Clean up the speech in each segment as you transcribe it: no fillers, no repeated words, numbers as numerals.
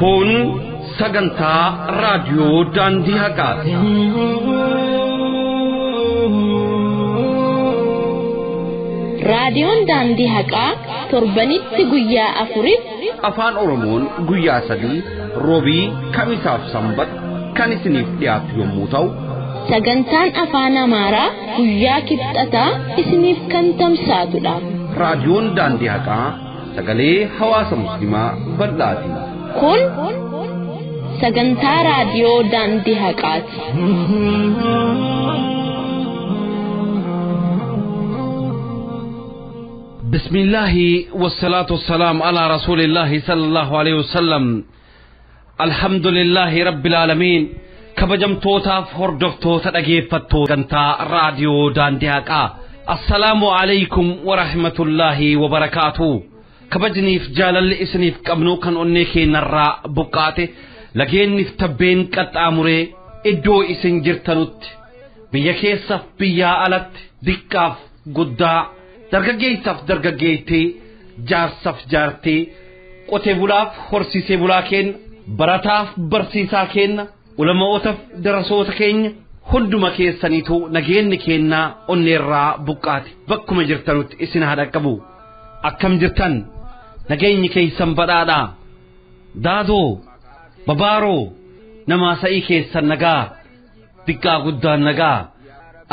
Kun sagantaa raadiyoo daandii haqaati. Raadiyoon daandii haqaa torbanitti guyyaa afuritti Afaan Oromoon guyyaa 3 roobii kamisaaf sanbata kan isiniif dhiyaatu yommuu ta'u, sagantaan afaan Amaaraa guyyaa kibxataa isiniif kan tamsaatudha. Raadiyoon daandii haqaa sagalee hawaasa musliimaa bal'aati. Kun sagantaa raadiyoo daandii haqaati. بسم الله والصلاة والسلام على رسول الله صلى الله عليه وسلم. الحمد لله رب العالمين. kabajamtootaaf hordoftoota dhageeffattoota sagantaa raadiyoo daandii haqaa, assalaamu alaykum warahmatullaahi wabarakaatu. Kabajniif jaalalli isiniif qabnu kan onnee keenyarraa buqqaate lageenniif tabbeen qaxxaamuree iddoo isin jirtanutti biyya keessaaf biyyaa alatti diqqaaf guddaa dargaggeessaaf dargaggeettii jaarsaaf jaartii qotee bulaaf horsiisee bulaa keenya barataaf barsiisaa keenya ulama'ootaaf darasoota keenya hunduma keessaniitu nageenyi keenyaa onneerraa buqqaate bakkuma jirtanutti isin haa dhaqqabu. Akkam jirtan? Nageenyi keessan badhaadhaa. Daadoo babaaroo namaa sa'ii keessan nagaa, diqqaa guddaan nagaa,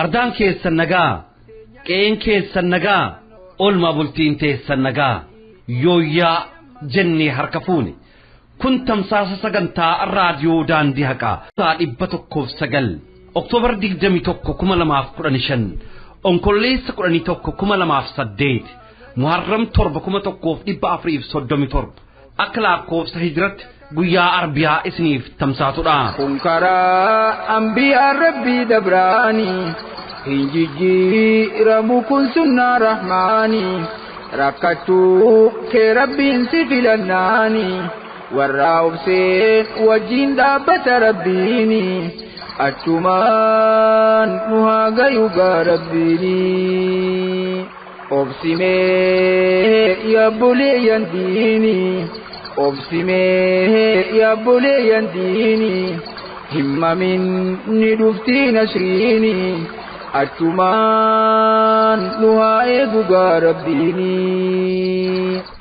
ardaan keessan nagaa, qe'een keessan nagaa, oolmaa bultiin teessan nagaa, yooyyaa jennee harka fuune. Kun tamsaasa sagantaa raadiyoo daandii haqaa 109 Oktoobar 21 2015 Onkolleessa 11 2008 Muharram 7 1437 akka lakkoofsa hijiratti guyyaa arbiyaa isiniif tamsaatudha. Kun karaa ambiyaa rabbii dabraanii hin jijjiiramu kun sunnaa rahmaanii rakkachuu kee rabbiin si filannaanii warra obseen wajjin dhaabbata rabbiini achumaan nu haa gayu gaa rabbiini. Obsimee yaabboleeyyan diini, obsimee yaabboleeyyan diini, himmamin ni dhufti nasriini achumaan nu haa eegu gaa rabbiini.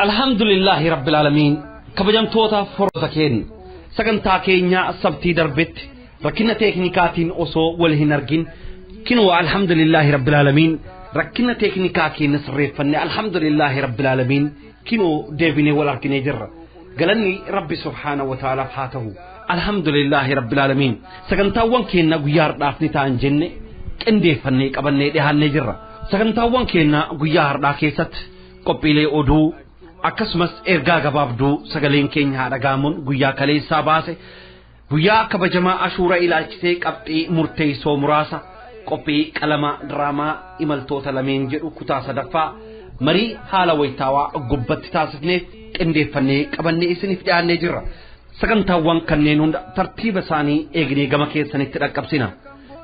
Alhamdulillahi rabbil aalamiin. Kabajamtoota hordoftoota keenya sagantaa keenya sabtii darbetti rakkina teeknikaatiin osoo wal hin argin kinoo alhamdulillahi rabbil aalamiin rakkina teeknikaa keenya sirreeffanne alhamdulillahi rabbil aalamiin kinoo deebinee wal arginee jirra. Galanni rabbi subhaanahu wa ta'aalaaf haa ta'u. Alhamdulillahi rabbil aalamiin. Sagantaawwan keenya guyyaa har'aaf ni ta'an jenne qindeeffannee qabannee dhiyaannee jirra. Sagantaawwan keenya guyyaa har'aa keessatti qophiilee oduu akkasumas ergaa gabaabduu sagaleen keenya haa dhaga'amuun guyyaa kaleessaa baase guyyaa kabajamaa ashuura ilaalchisee qabxii murteessoo muraasa qophii qalama diraamaa imaltoota lameen jedhu kutaa sadaffaa marii haala wayitaawaa gubbatti taasifnee qindeeffannee qabannee isiniif dhiyaannee jirra. Sagantaawwan kanneen hunda tartiiba isaanii eegnee gama keessanitti dhaqqabsina.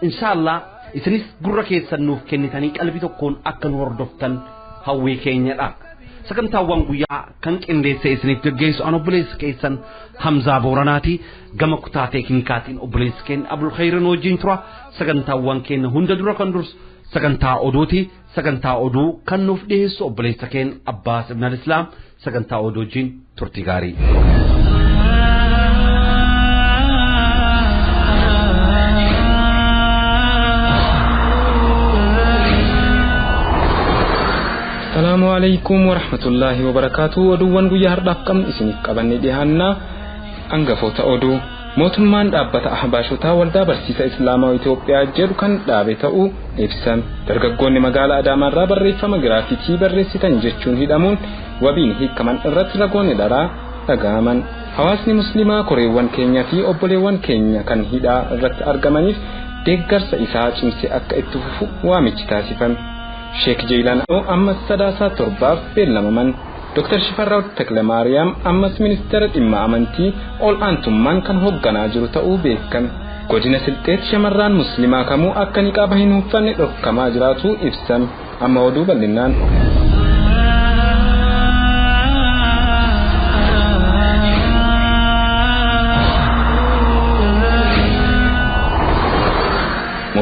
Inshaallah isinis gurra keessan nuuf kennitanii qalbii tokkoon akka nu hordoftan hawwii keenyadha. Sagantaawwan guyyaa kan qindeesse isiniif geggeessu an obboleessa keessan Hamzaa Booranaati. Gama kutaa teeknikaatiin obboleessa keenya Abdul Khayrin wajjin tura. Sagantaawwan keenya hunda dura kan dursu sagantaa oduuti. Sagantaa oduu kan nuuf dhiyeessu obboleessa keenya Abbaas Ibn Al-Islaam. Sagantaa oduu wajjin turtii gaarii. Assalaamu alaykum warahmatullaahi wabarakaatu. Oduuwwan guyyaa har'aaf qabnu isiniif qabannee dhiyaannaa. Hangafoota oduu. Mootummaan dhaabbata Ahbaashotaa waldaa barsiisa Islaamaa Itoophiyaa jedhu kan dhaabe ta'uu ibsame. Dargaggoonni magaalaa Adaamaarraa barreeffama giraafitii barreessitan jechuun hidhamuun wabiin hiikaman irratti ragoonni dharaa dhaga'aman. Hawaasni musliimaa koreewwan keenyaa fi obboleewwan keenya kan hidhaa irratti argamaniif deeggarsa isaa cimsee akka itti fufu waamichi taasifame. Sheek Jeelaan ammas sadaasaa torbaaf beellamaman. Dr. Shifarraa Teklemaariyaam ammas ministeera dhimma amantii ol aantummaan kan hoogganaa jiru ta'uu beekame. Godina Silxeetti shamarraan musliimaa kamuu akka niqaaba hin uffanne dhorkamaa jiraatu ibsame. Amma oduu bal'inaan.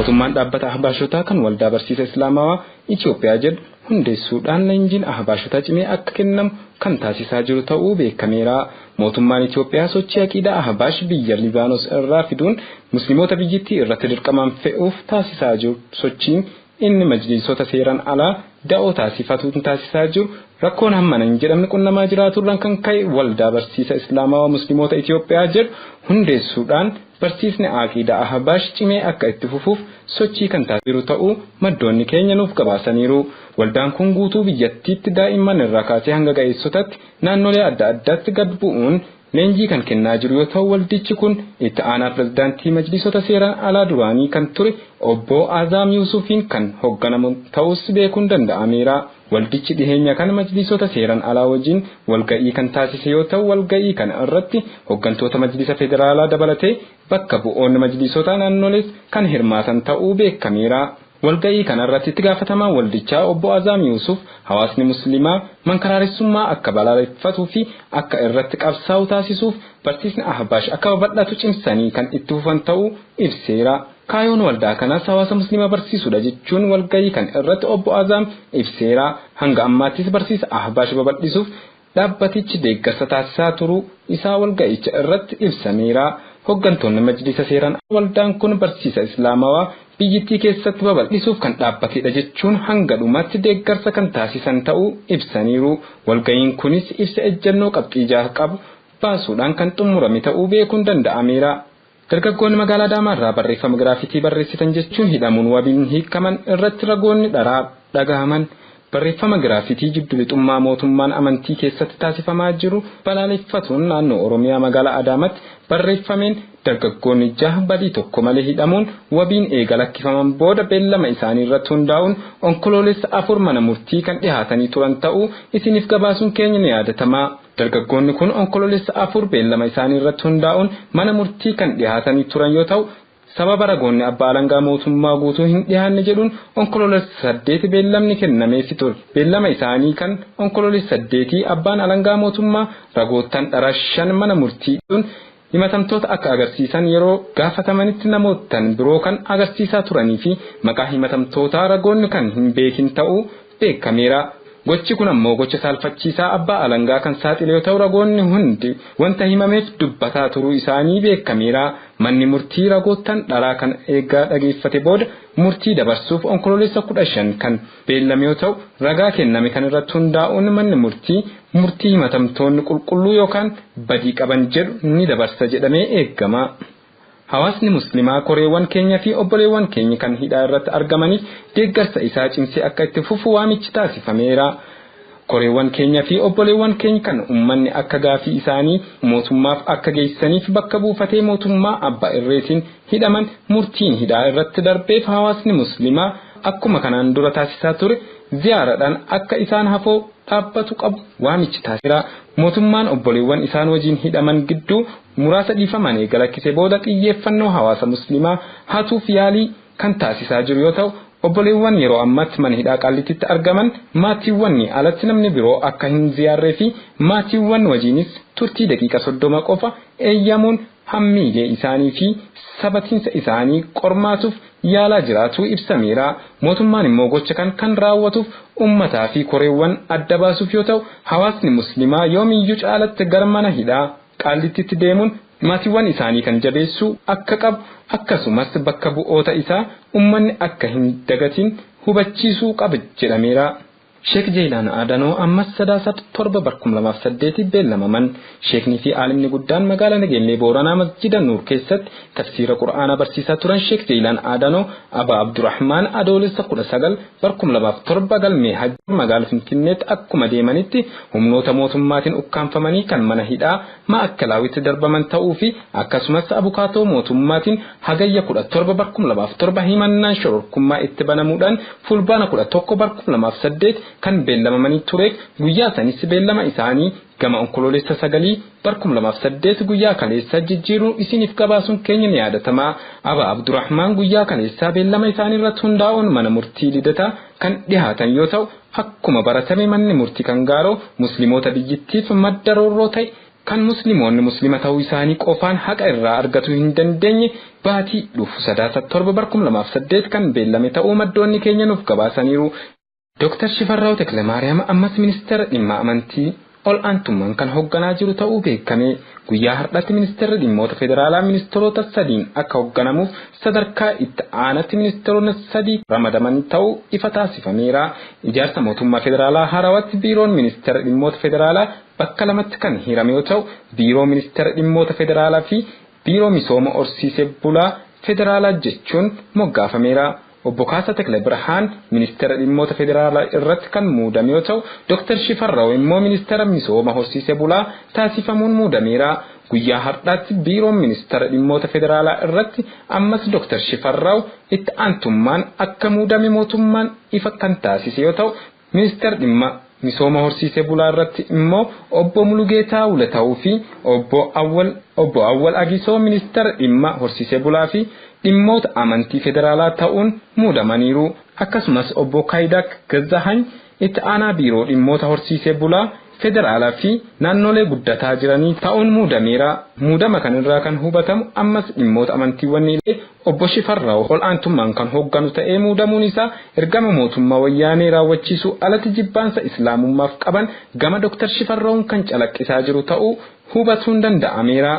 Mootummaan dhaabbata Ahbaashotaa kan waldaa barsiisa Islaamawaa Itoophiyaa jedhu hundeessuudhaan leenjiin Ahbaashotaa cimee akka kennamu kan taasisaa jiru ta'uu beekameera. Mootummaan Itoophiyaa sochii aqiidaa Ahbaash biyya Libaanos irraa fiduun musliimoota biyyattii irratti dirqamaan fe'uuf taasisaa jiru sochiin inni majliisota seeraan alaa da'oo taasifatuun taasisaa jiru rakkoon hammana hin jedhamne qunnamaa jiraaturraan kan ka'e waldaa barsiisa Islaamawaa musliimoota Itoophiyaa jedhu hundeessuudhaan barsiisni aqiidaa Ahbaash cimee akka itti fufuuf sochii kan taasisu ta'uu maddoonni keenya nuuf gabaasaniiru. Waldaan kun guutuu biyyattiitti daa'imman irraa kaasee hanga ga'eessotatti naannolee adda addaatti gad bu'uun leenjii kan kennaa jiru yoo ta'u waldichi kun itti aanaa pirezidaantii majlisota seeraan alaa duraanii kan ture obbo Azaam Yuusufiin kan hoogganamu ta'us beekuun danda'ameera. Waldichi dhiheenya kana majlisota seeraan alaa wajjin walga'ii kan taasise yoo ta'u walga'ii kana irratti hooggantoota majlisa federaalaa dabalatee bakka bu'oonni majlisota naannolees kan hirmaatan ta'uu beekameera. Walga'ii kanarratti itti gaafatamaan waldichaa obbo Azaam Yuusuf hawaasni musliimaa mankaraaressummaa akka balaaleffatuu fi akka irratti qabsaa'u taasisuuf barsiisni Ahbaash akka babal'atu cimsanii kan itti fufan ta'uu ibseera. Kaayoon waldaa kanaas hawaasa musliimaa barsiisuudha jechuun walga'ii kan irratti obbo Azaam ibseera. Hanga ammaattis barsiisa Ahbaash babal'isuuf dhaabbatichi deeggarsa taasisaa turuu isaa walga'icha irratti ibsameera. Hooggantoonni majlisa seeraan waldaan kun barsiisa Islaamawaa biyyattii keessatti babal'isuuf kan dhaabbatedha jechuun hanga dhumaatti deeggarsa kan taasisan ta'uu ibsaniiru. Walga'iin kunis ibsa ejjennoo qabxii jaha qabu baasuudhaan kan xumurame ta'uu beekuun danda'ameera. Dargaggoonni magaalaa Adaamaa irraa barreeffama giraafitii barreessitan jechuun hidhamuun wabiin hiikaman irratti ragoonni dharaa dhagahaman. Barreeffama giraafitii jiddu lixummaa mootummaan amantii keessatti taasifamaa jiru balaaleffatuun naannoo Oromiyaa magaalaa Adaamaatti barreeffameen dargaggoonni jaha badii tokko malee hidhamuun wabiin eega lakkifaman booda beellama isaanii irratti hundaa'uun onkoloolessa 4 mana murtii kan dhihaatanii turan ta'uu isiniif gabaasuun keenya ni yaadatama. Dargaggoonni kun onkoloolessa 4 beellama isaanii irratti hundaa'uun mana murtii kan dhihaatanii turan yoo ta'u sababa ragoonni abbaa alangaa mootummaa guutuu hin dhihaanne jedhuun onkoloolessa 8 beellamni kennameefii ture. Beellama isaanii kan onkoloolessa 8 abbaan alangaa mootummaa ragoottan dhara 5 mana murtiidhuun himatamtoota akka agarsiisan yeroo gaafatamanitti namootan biroo kan agarsiisaa turanii fi maqaa himatamtootaa ragoonni kan hin beekin ta'uu beekameera. Gochi kun ammoo gocha saalfachiisaa abbaa alangaa kan saaxile yoo ta'u ragoonni hundi wanta himameef dubbataa turuu isaanii beekameera. Manni murtii ragoottan dharaa kan eeggaa dhageeffate booda murtii dabarsuuf onkoloolessa 15 kan beellame yoo ta'u ragaa kenname kan irratti hundaa'uun manni murtii murtii himatamtoonni qulqulluu yookaan badii qaban jedhu ni dabarsa jedhamee eegama. Hawaasni musliimaa koreewwan keenya fi obboleewwan keenya kan hidhaa irratti argamaniif deeggarsa isaa cimsee akka itti fufu waamichi taasifameera. Koreewwan keenya fi obboleewwan keenya kan uummanni akka gaafii isaanii mootummaaf akka geessaniif bakka buufatee mootummaa abbaa irreetiin hidhaman murtiin hidhaa irratti darbeef hawaasni musliimaa akkuma kanaan dura taasisaa ture ziyaaradhaan akka isaan hafoo dhaabbatu qabu waamichi taasiseera. Mootummaan obboleewwan isaan wajjin hidhaman gidduu muraasa dhiifaman eega lakkisee booda xiyyeeffannoo hawaasa musliimaa hatuuf yaalii kan taasisaa jiru yoo ta'u obboleewwan yeroo ammaatti mana hidhaa Qaallittiitti argaman maatiiwwan alatti namni biroo akka hin ziyaarree fi maatiiwwan wajjinis turtii daqiiqa 30 qofa eeyyamuun hammiilee isaanii fi sabatiinsa isaanii qormaatuuf yaalaa jiraatu ibsameera. Mootummaan immoo gocha kan raawwatuuf uummataa fi koreewwan adda baasuuf yoo ta'u hawaasni musliimaa yoomiyyuu caalatti gara mana hidhaa Qaallittiitti deemuun maatiiwwan isaanii kan jabeessuu akka qabu akkasumas bakka bu'oota isaa uummanni akka hin dagatin hubachiisuu qaba jedhameera. Sheek Jeelaan Adanoo ammas sadaasa 7 2008 beellamaman. Sheekni fi aalimni guddaan magaalaa Nageellee Booranaa Masjida Nuur keessatti tafsiira Qur'aanaa barsiisaa turan Sheek Jeelaan Adanoo Abaa Abdurrahmaan Adoolessa 19 2007 galmee hajji magaalaa Finfinneetti akkuma deemanitti humnoota mootummaatiin ukkaanfamanii kan mana hidhaa Maakkalaawitti darbaman ta'uu fi akkasumas abukaatoo mootummaatiin hagayya 17 2007 himannaan shororkummaa itti banamuudhaan fulbaana 11 2008 kan beellamamanii ture guyyaa sanis beellama isaanii gama onkoloolessa 9 2008 guyyaa kaleessa jijjiiruun isiniif gabaasuun keenya ni yaadatama. Abaa Abdurrahmaan guyyaa kaleessaa beellama isaanii irratti hundaa'uun mana murtii lidataa kan dhihaatan yoo ta'u akkuma baratame manni murtii kan gaaroo musliimoota biyyittiif madda roorroo ta'e kan musliimoonni muslima ta'uu isaanii qofaan haqa irraa argachuu hin dandeenye baatii dhufu Sadaasa 7 bara 2008 kan beellame ta'uu maddoonni keenya nuuf gabaasaniiru. Dr. Shifarraaw Teklemaariyaam ammas ministeera dhimma amantii ol aantummaan kan hoogganaa jiru ta'uu beekame. Guyyaa har'aatti ministeerri dhimmoota federaalaa ministeerota sadiin akka hoogganamuuf sadarkaa itti aanatti ministeeronni sadii ramadaman ta'uu ifa taasifameera. Ijaarsa mootummaa federaalaa haarawatti biiroon ministeera dhimmoota federaalaa bakka lamatti kan hirame yoo ta'u, biiroo ministeera dhimmoota federaalaa fi biiroo misooma horsiisee bulaa federaalaa jechuun moggaafameera. Obbo Kaasaa Tekle Birhaan ministeera dhimmoota federaalaa irratti kan muudame yoo ta'u, Dr. Shifarraaw immoo ministeera misooma horsiisee bulaa taasifamuun muudameera. Guyyaa har'aatti biiroon ministeera dhimmoota federaalaa irratti ammas Dr. Shifarraaw itti aantummaan akka muudame mootummaan ifa kan taasise yoo ta'u, ministeera dhimma misooma horsiisee bulaa irratti immoo obbo Mulugeetaa Wulata'uu fi obbo Awwal Agisoo ministeera dhimma horsiisee bulaa fi dhimmoota amantii federaalaa ta'uun muudamaniiru. Akkasumas obbo Kaayidaak Gazzahany itti aanaa biiroo dhimmoota horsiisee bulaa federaalaa fi naannolee guddataa jiranii ta'uun muudameera. Muudama kanarraa kan hubatamu ammas dhimmoota amantiiwwan obbo Shifarraaw ol aantummaan kan hoogganu ta'ee muudamuun isaa ergama mootummaa wayyaanee raawwachiisuu alatti jibbaansa islaamummaaf qaban gama Dr. Shifarraawun kan calaqqisaa jiru ta'uu hubatuun danda'ameera.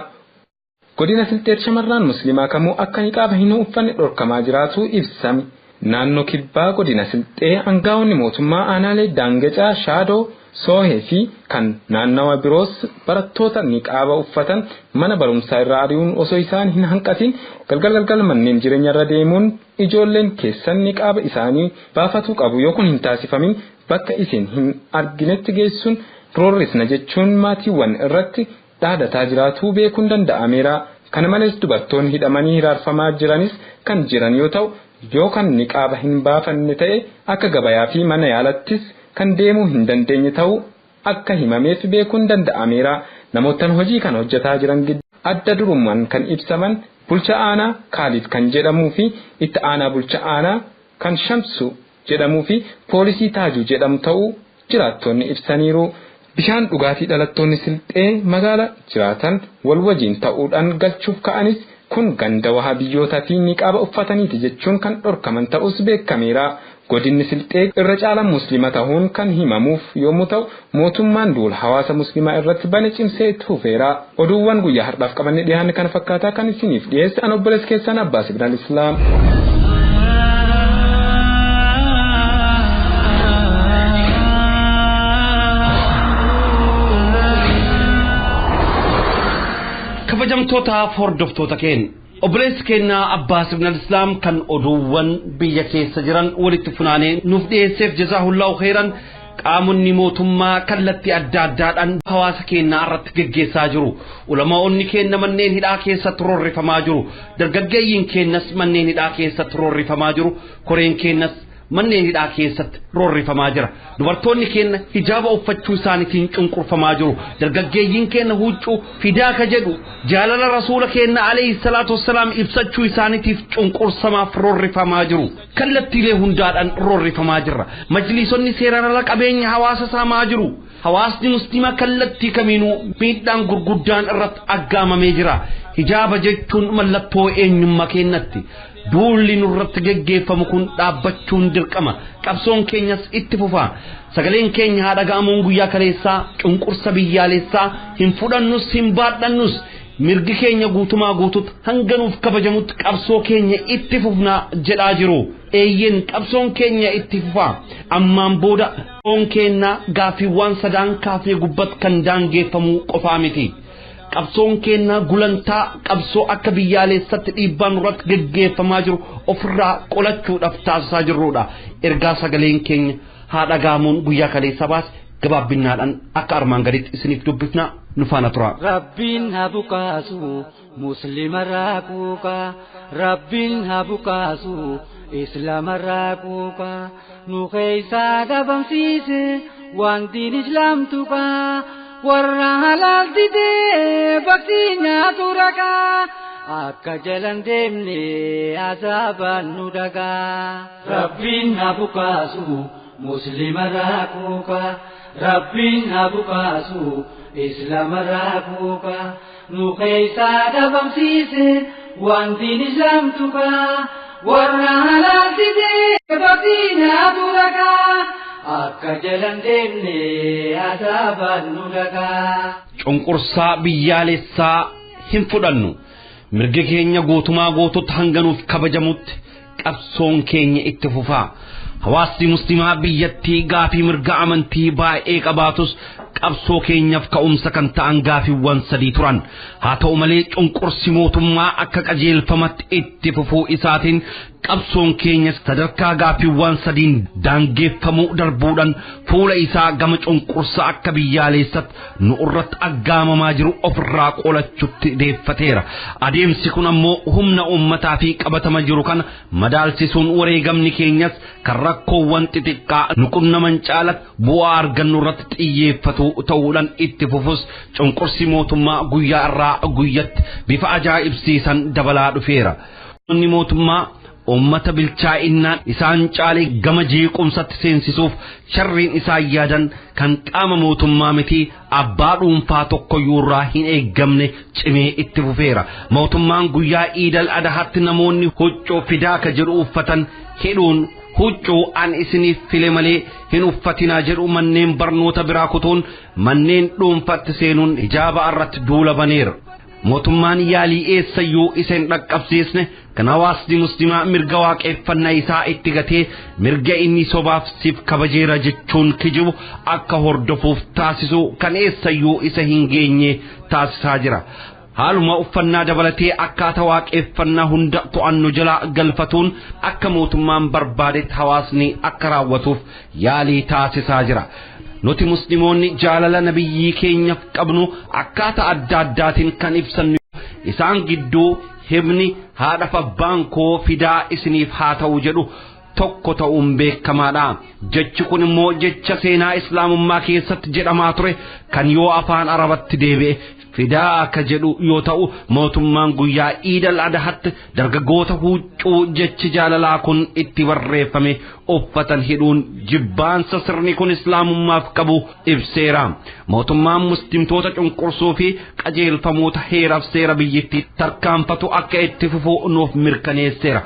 Godina Silxeetti shamarran musliimaa kamuu akka niqaaba hin uffanne dhorkamaa jiraatu ibsame. Naannoo kibbaa godina Silxee aangaa'onni mootummaa aanaalee Daangacaa, Shaadoo, Soohee fi kan naannawa biroos barattoota niqaaba uffatan mana barumsaa irraa ari'uun osoo isaan hin hanqatin galgal galgal manneen jireenya irra deemuun ijoolleen keessan niqaaba isaanii baafatuu qabu yoo kun hin taasifamin bakka isin hin arginetti geessuun roorrisna jechuun maatiiwwan irratti dhaadataa jiraatu beekuun danda'ameera. Kana malees dubartoonni hidhamanii hiraarfamaa jiranis kan jiran yoo ta'u, yoo kan niqaaba hin baafanne ta'e akka gabayaa fi mana yaalattis kan deemuu hin dandeenye ta'uu akka himameef beekuun danda'ameera. Namoottan hojii kan hojjetaa jiran adda durummaan kan ibsaman bulcha aanaa Kaalid kan jedhamuu fi itti aanaa bulcha aanaa kan Shamsu jedhamuu fi poolisii Taajuu jedhamu ta'uu jiraattonni ibsaniiru. Bishaan dhugaatii dhalattoonni Silxee magaala jiraatan wal wajjin ta'uudhaan galchuuf ka'anis kun ganda wahaa biyyootaa fi niqaaba uffataniiti jechuun kan dhorkaman ta'us beekameera. Godinni Silxee irra caalaan musliima ta'uun kan himamuuf yommuu ta'u, mootummaan duula hawaasa musliimaa irratti bane cimsee itti fufeera. Oduuwwan guyyaa har'aaf qabanne dhiyaanne kana fakkaataa kan isiniif dhiyeesse an obboleessa keessan Abbaas Ibn Islaam. Kabajamtootaaf hordoftoota keenya obboleessi keenya Abbaas Ibn Islaam kan oduuwwan biyya keessa jiran walitti funaanee nuuf dhiyeesseef jazaahullahu khairan. Qaamonni mootummaa kallattii adda addaadhaan hawaasa keenya irratti geggeessaa jiru. Ulamaa'onni keenya manneen hidhaa keessatti roorrifamaa jiru. Dargaggeeyyiin keenyas manneen hidhaa keessatti roorrifamaa jiru. Koreen keenyas manneen hidhaa keessatti roorrifamaa jira. Dubartoonni keenya hijaaba uffachuu isaaniitiin cunqurfamaa jiru. Dargaggeeyyiin keenya huccuu fidaa ka jedhu jaalala rasuula keenya alayhi salaatu wassalaam ibsachuu isaaniitiif cunqursamaaf roorrifamaa jiru. Kallattiilee hundaadhaan roorrifamaa jirra. Majliisonni seeraan ala qabeenya hawaasa saamaa jiru. Hawaasni musliimaa kallattii kamiinuu miidhaan gurguddaan irratti aggaamamee jira. Hijaaba jechuun mallattoo eenyummaa keenyatti. Duulli nurratti geggeeffamu kun dhaabbachuun dirqama. Qabsoon keenyas itti fufa. Sagaleen keenya haa dhaga'amuun guyyaa kaleessaa cunqursa biyyaalessaa hin fudhannus hin baadhannus. Mirgi keenya guutumaa guututti hanga nuuf kabajamutti qabsoo keenya itti fufnaa jedhaa jiru. Eeyyeen qabsoon keenya itti fufa. Ammaan booda qabsoon keenya gaaffiiwwan sadaan kaafee gubbatti kan daangeffamuu qofaa miti. Qabsoon keenya gulantaa qabsoo akka biyyaalessatti dhiibbaan nurratti geggeeffamaa jiru ofirraa qolachuudhaaf taasisaa jirrudha. Ergaa sagaleen keenya haa dhaga'amuun guyyaa kaleessa baase gabaabbinnaadhaan akka armaan gaditti isiniif dubbifna nu faana tura. Rabbiin haa bukaasu musliimarraa kuukaa, Rabbiin haa bukaasu islaamarraa kuukaa, nu keessaa dhabamsiise waan diin islaam tuqaa. Warra halaal didee baktii nyaatu ragaa akka jalan deemne azaabaan nu dhagaa. Rabbiin haa bukaasu musliimarraa kuukaa, Rabbiin haa bukaasu Islaamarraa quuqaa nu keessaa dhabamsiise waan diin islaam tuqaa warra halaalsitee badiinaatu ragaa akka jalan deemne azaabaan nu dhagaa. Cunqursaa biyyaalessaa hin fudhannu. Mirga keenya guutumaa guututti hanganuuf kabajamutti qabsoon keenya itti fufaa. Hawaasni musliimaa biyyattii gaafii mirga amantii baay'ee qabaatus qabsoo keenyaaf ka'umsa kan ta'an gaafiiwwan sadii turan. Haa ta'u malee cunqursi mootummaa akka qajeelfamatti itti fufuu isaatiin qabsoon keenya sadarkaa gaafiiwwan sadiin daangeffamuu darbuudhaan fuula isaa gama cunqursa akka biyyaalessatti nu irratti aggaamamaa jiru ofirraa qolachuutti deeffateera. Adeemsi kun ammoo humna uummataa fi qabatama jiru kana madaalsisuun wareegamni keenyas kan rakkoowwan xixiqqaa nu qunnaman caalatti bu'aa argannu irratti xiyyeeffatu ta'uudhaan itti fufus cunqursi mootummaa guyyaa irraa guyyatti bifa ajaa'ibsiisan dabalaa dhufeera. Inni mootummaa uummata bilchaa'innaan isaan caalee gama jeequmsatti seensisuuf sharriin isaan yaadan kan qaama mootummaa miti abbaa dhuunfaa tokkoyyuu irraa hin eeggamne cimee itti fufeera. Mootummaan guyyaa Iidal Adahaatti namoonni huccuu fidaaka jedhu uffatan hidhuun huccuu an isiniif file malee hin uffatinaa jedhu manneen barnoota biraa kutuun manneen dhuunfatti seenuun hijaaba irratti duula baneera. Mootummaan yaalii eessayyuu isa hin dhaqqabsiisne kan hawaasni musliimaa mirga waaqeffannaa isaa itti gatee mirga inni sobaaf siif kabajeera jechuun kijibu akka hordofuuf taasisu kan eessayyuu isa hin geenye taasisaa jira. Haaluma uffannaa dabalatee akkaataa waaqeffannaa hunda to'annu jala galfatuun akka mootummaan barbaadetti hawaasni akka raawwatuuf yaalii taasisaa jira. Nuti musliimoonni jaalala nabiyyii keenyaaf qabnu akkaataa adda addaatiin kan ibsannu isaan gidduu himni haadhaaf abbaan koo fidaa isiniif haa ta'u jedhu tokko ta'uun beekamaadha. Jechi kun immoo jecha seenaa islaamummaa keessatti jedhamaa ture kan yoo afaan arabatti deebi'e fidaa akka jedhu yoo ta'u mootummaan guyyaa Iidal Adahaatti dargaggoota huccuu jechi jaalalaa kun itti barreeffame uffatan hidhuun jibbaansa sirni kun islaamummaaf qabu ibseera. Mootummaan muslimtoota cunqursuu fi qajeelfamoota heeraaf seera biyyattii tarkaanfatu akka itti fufu nuuf mirkaneesseera.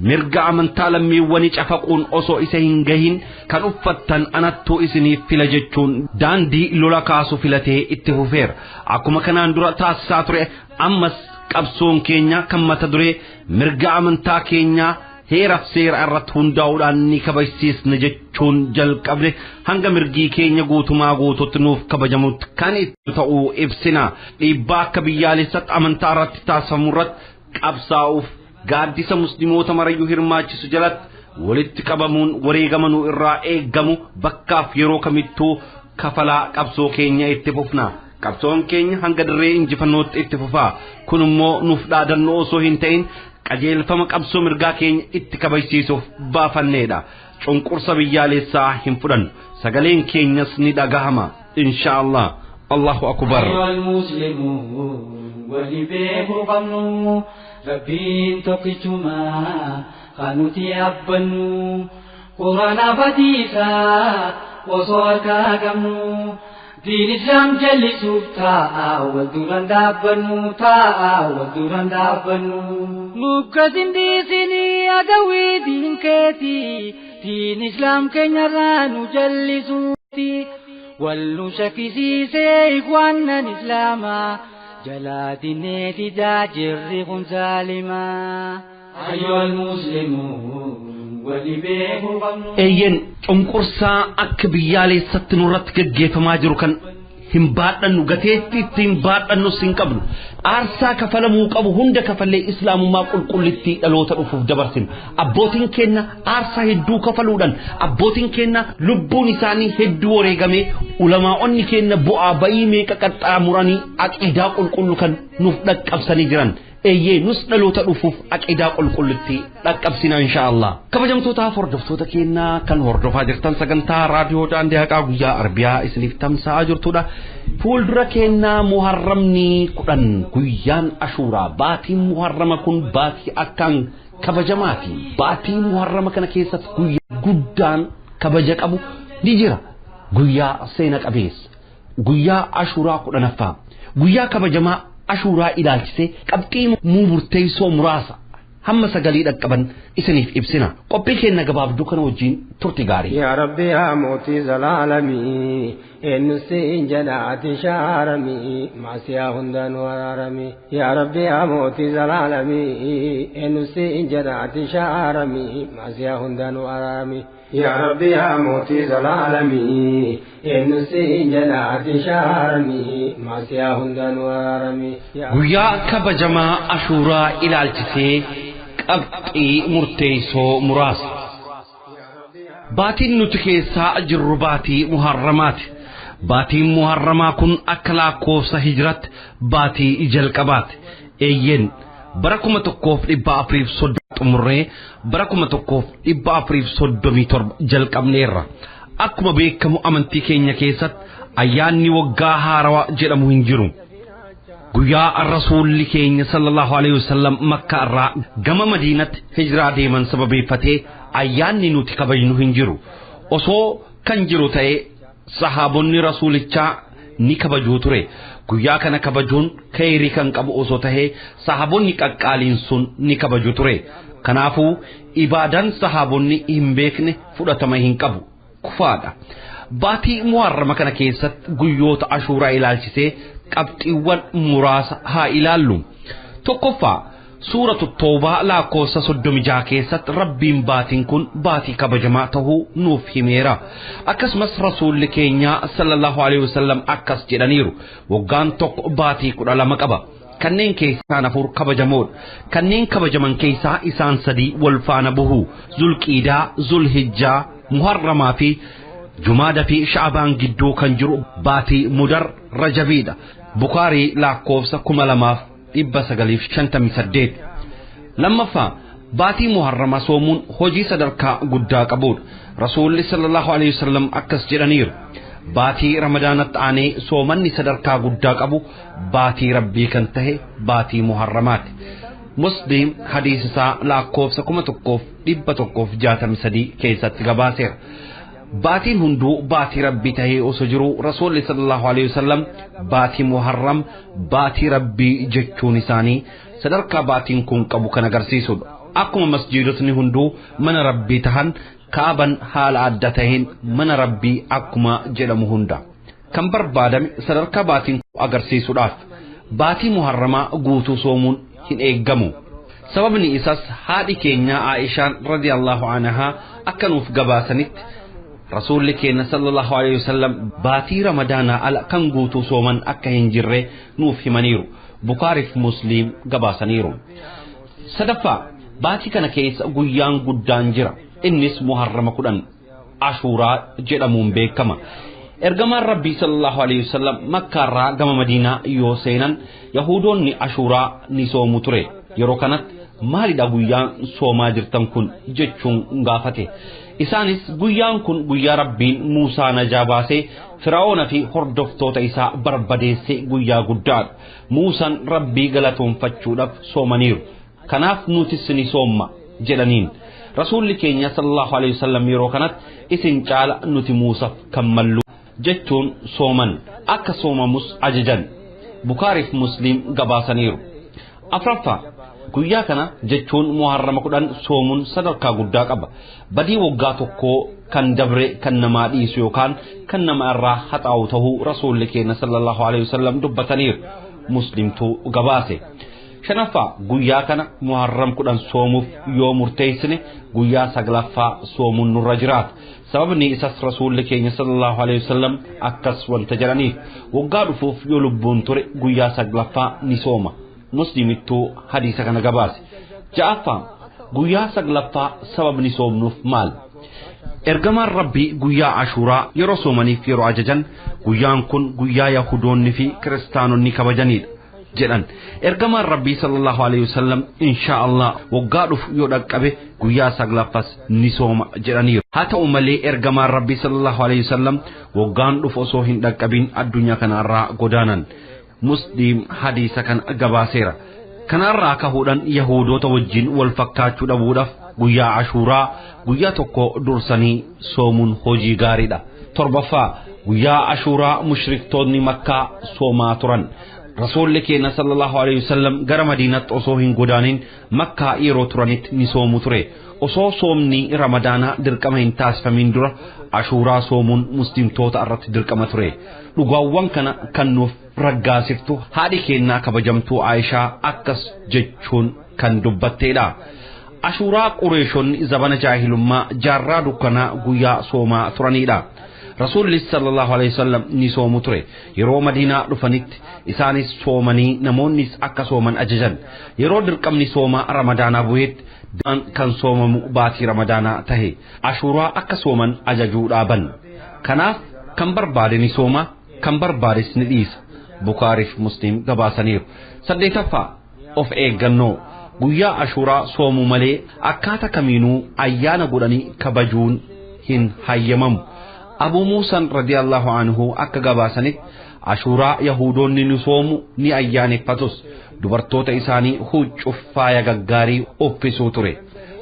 Mirga amantaa lammiiwwanii cafaquun osoo isa hin gahin kan uffattan anattuu isiniif fila jechuun daandii lola kaasu filatee itti fufeera. Akkuma kanaan dura taasisaa ture ammas qabsoon keenya kan mata duree mirga amantaa keenyaa heeraaf seera irratti hundaa'uudhaan ni kabajsiisna jechuun jalqabne hanga mirgii keenya guutumaa guututti nuuf kabajamutti kan itti ta'uu ibsina. Dhiibbaa akka biyyaalessatti amantaa irratti taasifamu irratti qabsaa'uuf gaaddisa musliimoota marayyuu hirmaachisu jalatti walitti qabamuun wareegamanuu irraa eeggamu bakkaaf yeroo kamittuu kafalaa qabsoo keenya itti fufna. Qabsoon keenya hanga dirree injifannootti itti fufaa. Kun immoo nuuf dhaadannoo osoo hin ta'in qajeelfama qabsoo mirgaa keenya itti kabajsiisuuf baafanneedha. Cunqursa biyyaalessaa hin fudhannu. Sagaleen keenyas ni dhagahama. Insha Allah. Allahu akbar. أيها المسلمون ولبيه قمنو ربين تقتما قانوتي أبنو قرآن بديسا وصورك قمنو دين إسلام جلسوف تاء والدوران دابنو تاء والدوران دابنو مكسين دي سيني أدوي دين كيتي دين إسلام كنرانو جلسوتي والنو شكسي سيخوانا إسلاما جلاتني تجاجر ظالما أيها المسلمون ولبيه قمنو Eeyyeen cunqursaa akka biyyaalessatti nurratti gaggeeffamaa jiru kan hin baadhannu gateetti ittiin baadhannus hin qabnu. Aarsaa kafalamuu qabu hunda kafallee islaamummaa qulqullittii dhaloota dhufuuf dabarsinu. Abbootiin keenya aarsaa hedduu kafaluudhaan abbootiin keenya lubbuun isaanii hedduu wareegamee ulamaa'onni keenya bu'aa bayii meeqa qaxxaamuranii aqiidaa qulqullu kan nuuf dhaqqabsanii jiran. Eeyyee nus dhaloota dhufuuf aqiidaa qulqullittii dhaqqabsina insha Allah. Kabajamtootaaf hordoftoota keenyaa kan hordofaa jirtan sagantaa raadiyoo daandii haqaa guyyaa Arbiyaa isiniif tamsa'aa jirtudha. Fuuldura keenyaa Muharramni 10 guyyaan Ashuuraa baatiin Muharrama kun baatii akkaan kabajamaati. Baatii Muharrama kana keessatti guyyaa guddaan kabaja qabu ni jira. Guyyaa seena qabeessa. Guyyaa Ashuuraa 10ffaa guyyaa kabajamaa Ashuuraa ilaalchisee qabxii murteessoo muraasa hamma sagalii dhaqqaban isiniif ibsina. Qophii keenya gabaabduu kana wajjin turti gaarii. Yaa Rabbi yaa mootii zalaalamii eenyu siin jedhaati shaaramii maasiyaa hundaan waraaramii. Yaa Rabbi yaa mootii zalaalamii eenyu siin jedhaati shaaramii maasiyaa hundaan waraaramii. Yaa Rabbi yaa mootii zalaalamii eenyu siin jedhaati shaaramii maasiyaa hundaan waraaramii. Guyyaa kabajamaa Ashuuraa ilaalchisee qabxii murteessoo muraasa. Baatiin nuti keessaa jirru baatii Muharramaati. Baatiin Muharramaa kun akka lakkoofsa hijiratti baatii jalqabaati. Eeyyeen bara 1430 xumurree bara 1437 jalqabneerra. Akkuma beekamu amantii keenya keessatti ayyaanni waggaa haarawaa jedhamu hin jiru. Guyyaa rasuulli keenya sallallahu alaihi wasallam Makka irraa gama Madiinatti hijiraa deeman sababeeffatee ayyaanni nuti kabajnu hin jiru. Osoo kan jiru ta'ee sahaabonni rasuulichaa ni kabajuu ture. Guyyaa kana kabajuun khayrii kan qabu osoo tahee sahaabonni qaqqaaliin sun ni kabaju ture. Kanaafuu ibaadaan sahaabonni hin beekne fudhatama hin qabu. Kufaadha. Baatii Muharrama kana keessatti guyyoota Ashuuraa ilaalchisee qabxiiwwan muraasa haa ilaallu. Tokkoffaa suuratu Toobaa lakkoofsa 36 keessatti Rabbiin baatiin kun baatii kabajamaa tahuu nuuf himeera. Akkasumas rasuulli keenya sallallahu alaihi wasallam akkas jedhaniiru. Waggaan tokko baatii 12 qaba. Kanneen keessaa 4 kabajamoodha. Kanneen kabajaman keessaa isaan 3 wal faana buhu. Zulqiidaa, Zulhijjaa, Muharramaa fi Jumaada fi Sha'abaan gidduu kan jiru baatii Mudar Rajabiidha. Bukaarii lakkoofsa 2958. Lammaffaa baatii Muharrama soomuun hojii sadarkaa guddaa qabudha. Rasuulli sallallahu alaihi wasallam akkas jedhaniiru. Baatii Ramadaanatti aanee soomanni sadarkaa guddaa qabu baatii Rabbii kan tahe baatii Muharramaati. Muslim hadiisa isaa lakkoofsa 1163 keessatti gabaaseera. Baatiin hunduu baatii Rabbii tahee osoo jiru Rasuulli sallallahu alaihi wasallam baatii Muharram baatii Rabbii jechuun isaanii sadarkaa baatiin kun qabu kan agarsiisudha. Akkuma masjiidotni hunduu mana Rabbii tahan Kaaban haala adda taheen mana Rabbii akkuma jedhamu hunda. Kan barbaadame sadarkaa baatiin kun agarsiisuudhaaf baatii Muharramaa guutuu soomuun hin eeggamu. Sababni isaas haadhi keenya Aishaan radiyallahu anhaa akka nuuf gabaasanitti Rasuulli keenya sallallahu alaihi wasallam baatii Ramadaanaa ala kan guutuu sooman akka hin jirre nuuf himaniiru. Bukaariif Musliim gabaasaniiru. Sadaffaa baatii kana keessa guyyaan guddaan jira. Innis Muharrama 10 Ashuuraa jedhamuun beekama. Ergamaan Rabbii sallallahu alaihi wasallam Makkaarraa gama Madiinaa yoo seenan Yahudoonni Ashuuraa ni soomu ture. Yeroo kanatti maalidha guyyaan soomaa jirtan kun jechuun gaafate. Isaanis guyyaan kun guyyaa Rabbiin Muusaa najaa baasee Fir'aawna fi hordoftoota isaa barbadeesse guyyaa guddaadha. Muusaan Rabbii galatoonfachuudhaaf soomaniiru. Kanaaf nutis ni soomma jedhaniin. Rasuulli keenya sallallahu alaihi wasallam yeroo kanatti isin caala nuti Muusaaf kan mallu jechuun sooman akka soomamus ajajan. Bukaariif Musliim gabaasaniiru. Afraffaa guyyaa kana jechuun Muharrama 10 soomuun sadarkaa guddaa qaba. Badii waggaa tokkoo kan dabre kan namaa dhiisu yookaan kan nama irraa haxaa'u tahuu Rasuulli keenya sallallahu alaihi wasallam dubbataniiru. Muslimtuu gabaase. Shanaffaa guyyaa kana Muharram 10 soomuuf yoo murteessine guyyaa 9ffaa soomuun nurra jiraata. Sababni isaas Rasuulli keenya sallallahu alaihi wasallam akkas wanta jedhaniif waggaa dhufuuf yoo lubbuun ture guyyaa 9ffaa ni sooma. Muslimittuu hadiisa kana gabaase. Ja'affaa guyyaa 9ffaa sababni soomnuuf maal? Ergamaan Rabbii guyyaa Ashuuraa yeroo soomaniif yeroo ajajan guyyaan kun guyyaa Yahudoonni fi Kiristaanonni kabajanidha jedhan. Ergamaan Rabbii sallallahu alaihi wasallam insha Allah waggaa dhufu yoo dhaqqabe guyyaa 9ffaas ni sooma jedhaniiru. Haa ta'u malee ergamaan Rabbii sallallahu alaihi wasallam waggaan dhufu osoo hin dhaqqabin addunyaa kanarraa godaanan. Muslim hadiisa kana gabaaseera. Kanarraa kahuudhaan Yahudoota wajjin wal fakkaachuu dhabuudhaaf guyyaa Ashuuraa guyyaa tokko dursanii soomuun hojii gaariidha. Torbaffaa Guyyaa Ashuuraa mushriktoonni Makkaa soomaa turan. Rasuulli keenya sallallahu alaihi wasallam gara Madiinaatti osoo hin godaanin Makkaa yeroo turanitti ni soomu ture. Osoo soomni Ramadaanaa dirqama hin taasifamin dura Ashuuraa soomuun muslimtoota irratti dirqama ture. Dhugaawwan kana kan nuuf raggaasiftu haadhi keenyaa kabajamtuu Aayishaa akkas jechuun kan dubbatteedha. Ashuuraa Qureeshonni zabana jaahilummaa jaarraa dukkanaa guyyaa soomaa turanidha. Rasuulli sallallahu alaihi wasallam ni soomu ture. Yeroo Madiinaa dhufanitti isaanis soomanii namoonnis akka sooman ajajan. Yeroo dirqamni soomaa Ramadaanaa bu'eetti kan soomamu baatii Ramadaanaa tahe. Ashuuraa akka sooman ajajuu dhaaban. Kanaaf kan barbaade ni sooma, kan barbaades ni dhiisa. Bukaariif Muslim gabaasaniiru. 8ffaa of eeggannoo. Guyyaa Ashuuraa soomuu malee akkaata kamiinuu ayyaana godhanii kabajuun hin hayyamamu. Abu Muusan radiyallahu anhu akka gabaasanitti Ashuuraa Yahudoonni ni soomu ni ayyaaneffatus dubartoota isaanii huccuuf faaya gaggaarii uffisuu ture.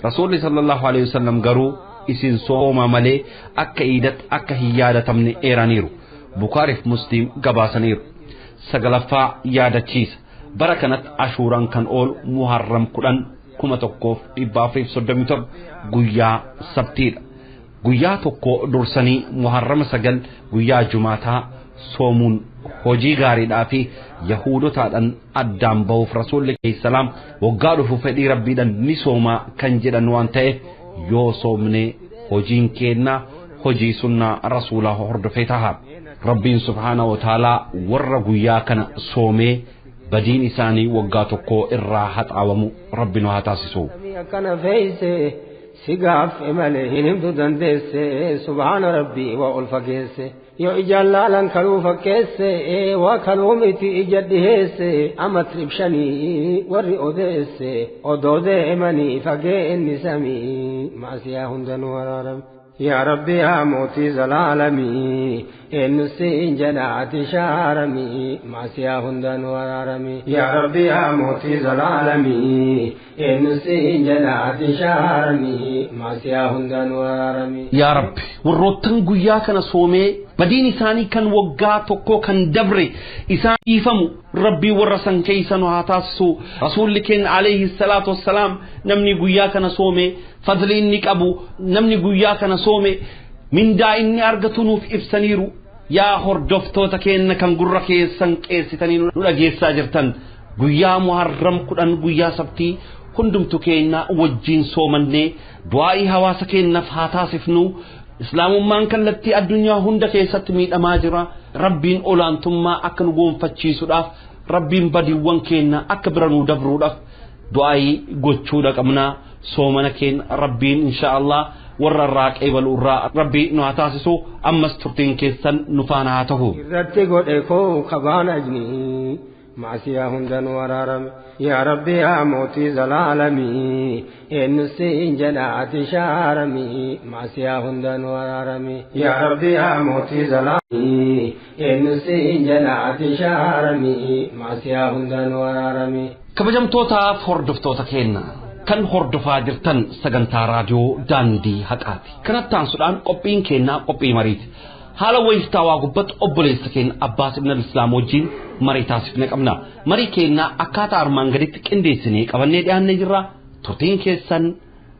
Rasuulli sallallahu alaihi wasallam garuu isin sooma malee akka iidatti akka hin yaadatamne eeraniiru. Bukaariif Muslim gabaasaniiru. 9ffaa yaadachiisa. Bara kanatti Ashuuraan kan oolu Muharram 10 1437 guyyaa Sabtiidha. Guyyaa tokko dursanii Muharrama 9 guyyaa Jumaataa soomuun hojii gaariidhaa fi Yahudotaadhaan addaan bahuuf Rasuulli salaam waggaa dhufu fedhii Rabbiidhaan ni soomaa kan jedhan waan ta'eef yoo soomne hojiin keenna hojii sunnaa Rasuulaa hordofee taha. Rabbiin subhaanahu wa ta'aalaa warra guyyaa kana soomee badiin isaanii waggaa tokko irraa haxaawamu Rabbi nu haa taasisu. Akkana feeyse si gaaffe malee hin himtu dandeesse subhaana Rabbii waa ol fageesse yoo ijaan laalan kaluu fakkeesse waa kaluu miti ija dhiheesse ama tribshanii warri odeesse odoo deemanii fageenni samii maasiyaa hundanuu araarame. Yaa Rabbi yaa mootii zalaalamii eenyu siin jedhaati shaaramii maasiyaa hundanuu araaramii. Yaa Rabbi yaa mootii zalaalamii eenyu siin jedhaati shaaramii maasiyaa hundanuu araaramii. Yaa Rabbi warroottan guyyaa kana soomee badiin isaanii kan waggaa tokko kan dabre isaan dhiifamu Rabbii warra san keessa nu haa taasisu. Rasuulli keenya alayhi salaatu wassalaam namni guyyaa kana soome fadli inni qabu namni guyyaa kana soome mindaa inni argatu nuuf ibsaniiru. Yaa hordoftoota keenya kan gurra keessan qeessitanii nu dhageessaa jirtan guyyaa Muharram 10 guyyaa Sabtii hundumtu keenya wajjiin soomannee du'aa'ii hawaasa keenyaaf haa taasifnu. Islaamummaan kallattii addunyaa hunda keessatti miidhamaa jira. Rabbiin olaantummaa akka nu goonfachiisuudhaaf Rabbiin badiiwwan keenya akka bira nu dabruudhaaf du'aa'ii gochuudha qabna. Soomana keenya Rabbiin insha Allah warra irraa qeebalu irraa Rabbi nu haa taasisu. Ammas turtiin keessan nu faana haa ta'u. Irratti godhe koo kabaan ajnii maasiyaa hundanuu araarame. Yaa Rabbi yaa mootii zalaalamii eenyu siin jedhaati shaaramii maasiyaa hundanuu araarame. Yaa Rabbi yaa mootii zalaalamii eenyu siin jedhaati shaaramii maasiyaa hundanuu araarame. Kabajamtootaaf hordoftoota keenya kan hordofaa jirtan sagantaa raadiyoo daandii haqaati. Kanatti aansuudhaan qophiin keenyaa qophii mariiti. Haala wayitaawaa gubbatti obboleessa keenya Abbaas Ibn Islaam wajjin marii taasifne qabna. Marii keenya akkaataa armaan gaditti qindeessinee qabannee dhiyaannee jirra. Turtiin keessan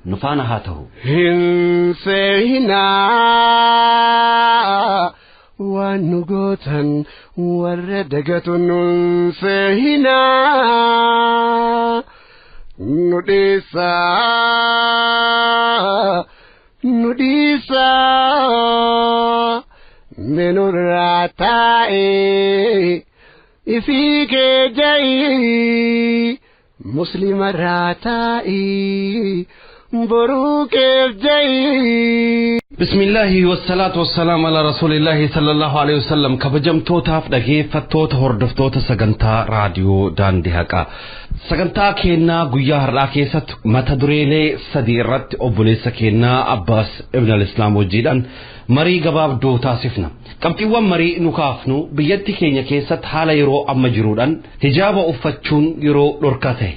nu faana haa ta'u. Hin seenaa waan nu gootan warra dagatu nun seenaa nu dhiisaa nu dhiisaa. Menurraa taa'ee ifii kee ja'i muslimarraa taa'ee boruu keef ja'i. Bismillaahi wassalaatu wassalaam ala rasuulillaahi sallallahu alaihi wasallam. Kabajamtootaaf dhageeffattoota hordoftoota sagantaa raadiyoo daandii haqaa. Sagantaa keenyaa guyyaa har'aa keessatti mata dureelee sadii irratti obboleessa keenyaa Abbaas Ibn al-Islaam wajjiidhaan marii gabaabduu taasifna. Qabxiiwwan marii nu kaafnu biyyatti keenya keessatti haala yeroo amma jiruudhaan hijaaba uffachuun yeroo dhorkaa ta'e,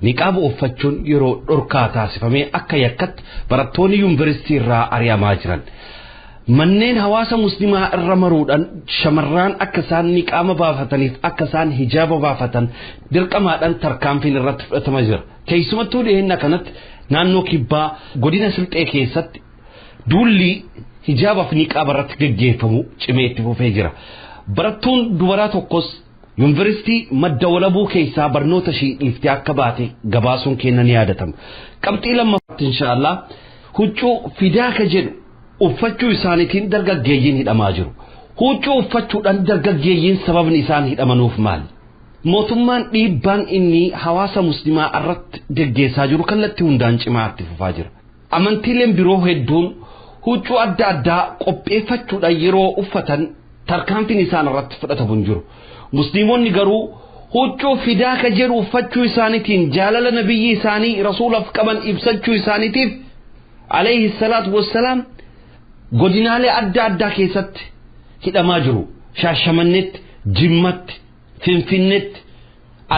niqaaba uffachuun yeroo dhorkaa taasifamee akka yakkatti barattoonni yuunivarsiitii irraa ari'amaa jiran. Manneen hawaasa muslimaa irra maruudhaan shamarraan akka isaan niqaama baafataniif akka isaan hijaaba baafatan dirqamaadhaan tarkaanfiin irratti fudhatamaa jira. Keessumattuu dhiyeenya kanatti naannoo kibbaa godina Silxee keessatti duulli hijaabaaf niqaaba irratti gaggeeffamu cimee itti fufee jira. Barattuun dubaraa tokkos yuunivarsiitii madda walabuu keessaa barnoota ishii dhiiftee akka baate gabaasuun keenya ni yaadatama. Qabxii lammaffaatti inshaallah huccuu fidaaka jedhu uffachuu isaaniitiin dargaggeeyyiin hidhamaa jiru. Huccuu uffachuudhaan dargaggeeyyiin sababni isaan hidhamanuuf maali? Mootummaan dhiibbaan inni hawaasa muslimaa irratti geggeessaa jiru kallattii hundaan cimaa itti fufaa jira. Amantiileen biroo hedduun huccuu adda addaa qopheeffachuudhaan yeroo uffatan tarkaanfiin isaan irratti fudhatamu hin jiru. Musliimonni garuu huccuu fidaaka jedhu uffachuu isaaniitiin jaalala nabiyyi isaanii rasuulaaf qaban ibsachuu isaaniitiif alayhi salaatu wassalaam godinaalee adda addaa keessatti hidhamaa jiru. Shaashamannetti, Jimmatti, Finfinnetti,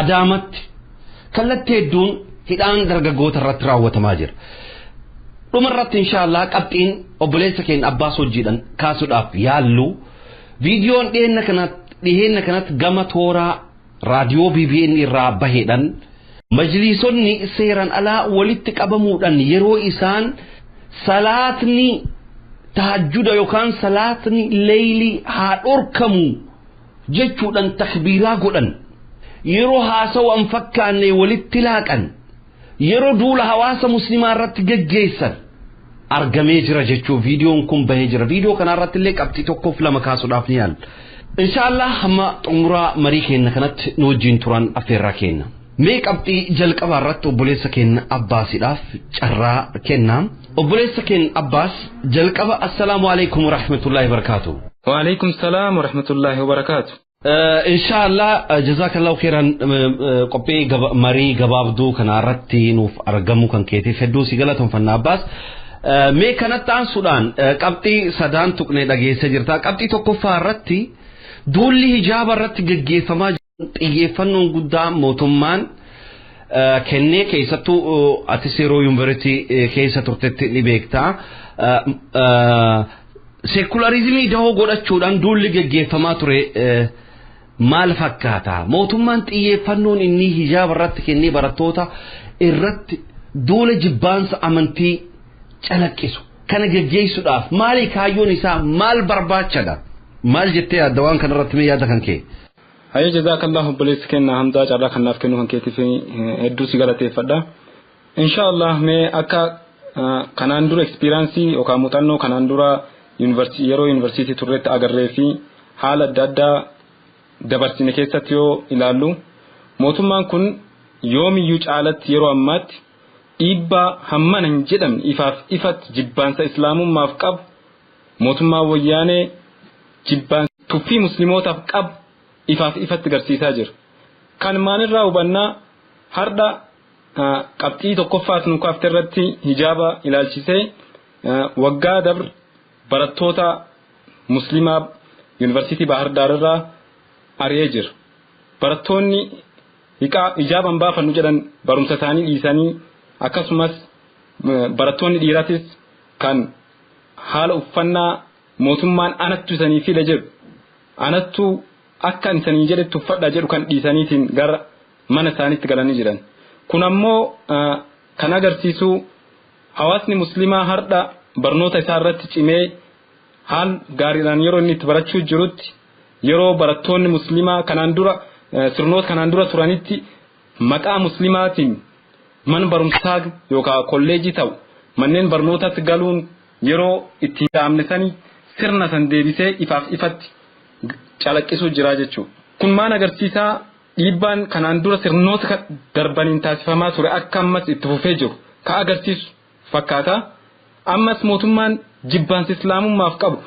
Adaamatti kallattii hedduun hidhaan dargaggoota irratti raawwatamaa jira. Dhuma irratti inshaallah qabxiin obboleessa keenya Abbaas hojiidhaan kaasuudhaaf yaallu viidiyoon dhiheenya kanatti gama tooraa raadiyoo BBN irraa baheedhaan majliisonni seeraan alaa walitti qabamuudhaan yeroo isaan salaatni tahajjuda yookaan salaatni leeylii haa dhorkamu jechuudhaan takbiiraa godhan yeroo haasawaan fakkaanne walitti laaqan yeroo duula hawaasa muslimaa irratti geggeessan argamee jira jechuu viidiyoon kun bahee jira. Viidiyoo kana irratti illee qabxii tokkoof lama kaasuudhaaf ni yaalla. Inshaallah hamma xumuraa marii keenya kanatti nu wajjin turan affeerraa keenya. Mee qabxii jalqabaa irratti obboleessa keenya Abbaasiidhaaf carraa kenna. Obboleessa keenya Abbaas jalqaba assalaamu alaikum warahmatullaahi wabarakaatu. Waalaikum salaam warahmatullaahi wabarakaatu. Inshaallah jazaakallahu khairan qophii marii gabaabduu kana irratti nuuf argamuu kan keetiif hedduu si galatoomfanna Abbaas. Mee kanatti aansuudhaan qabxii sadaan tuqnee dhageessa jirta. Qabxii tokkoffaa irratti duulli hijaaba irratti geggeeffamaa jiru xiyyeeffannoon guddaa mootummaan kennee keessattuu atis yeroo yuunivarsiitii keessa turtetti ni beekta. Seekularizimii dahoo godhachuudhaan duulli geggeeffamaa ture maal fakkaata? Mootummaan xiyyeeffannoon inni hijaaba irratti kennee barattoota irratti duula jibbaansa amantii calaqqisu kana geggeessuudhaaf maali kaayyoon isaa maal barbaachadha? Maal jettee yaadda waan kanarratti mee yaada kan kee? Hayya jazaakallahu obboleessi keenya Hamzaa carraa kanaaf kennuu kan keetiif hedduu si galateeffadha. Inshaallah mee akka kanaan dura ekspiraansii yookaan muuxannoo kanaan dura yeroo yuunivarsiitii turretti agarree fi haala adda addaa dabarsine keessatti yoo ilaallu mootummaan kun yoomiyyuu caalatti yeroo ammaatti dhiibbaa hammana hin jedhamne ifaaf ifatti jibbaansa islaamummaaf qabu mootummaa wayyaanee jibbaansa tuffii muslimootaaf qabu ifaaf ifatti garsiisaa jira. Kan maalirraa hubannaa har'a qabxii tokkoffaas nu kaafte irratti hijaaba ilaalchisee waggaa dabre barattoota muslimaa yuunivarsiitii Bahar Daar irraa ari'ee jira. Barattoonni hijaaba hin baafannu jedhan barumsa isaanii dhiisanii akkasumas barattoonni dhiiratis kan haala uffannaa mootummaan anattu isanii file jedhu anattu akka isanii jedhetti uffadha jedhu kan dhiisaniitiin gara mana isaaniitti galanii jiran. Kun ammoo kan agarsiisu hawaasni muslimaa har'a barnoota isaa irratti cimee haal gaariidhaan yeroo inni itti barachuu jirutti yeroo barattoonni muslimaa kanaan dura sirnoota kanaan dura turanitti maqaa muslimaatiin mana barumsaa yookaan kolleejii ta'u manneen barnootaatti galuun yeroo itti dhaamne sanii sirna san deebisee ifaaf ifatti calaqqisuu jira jechuudha. Kun maal agarsiisaa dhiibbaan kanaan dura sirnoota darbaniin taasifamaa ture akka ammas itti fufee jiru ka agarsiisu fakkaata. Ammas mootummaan jibbaansa islaamummaaf qabu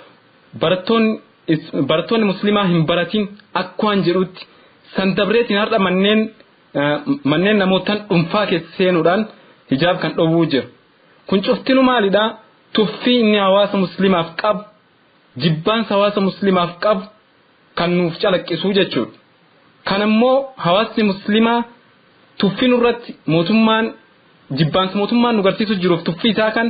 barattoonni muslimaa hin baratin akkaan jedhutti san dabreetiin har'a manneen namootaan dhuunfaa keessa seenuudhaan hijaab kan dhowwuu jira. Kun cuftinu maalidhaa? Tuffii inni hawaasa muslimaaf qabu jibbaansa hawaasa muslimaaf qabu kan nuuf calaqqisuu jechuudha. Kan immoo hawaasni muslimaa tuffii nurratti mootummaan jibbaansa mootummaan nu garsiisu jiruuf tuffii isaa kan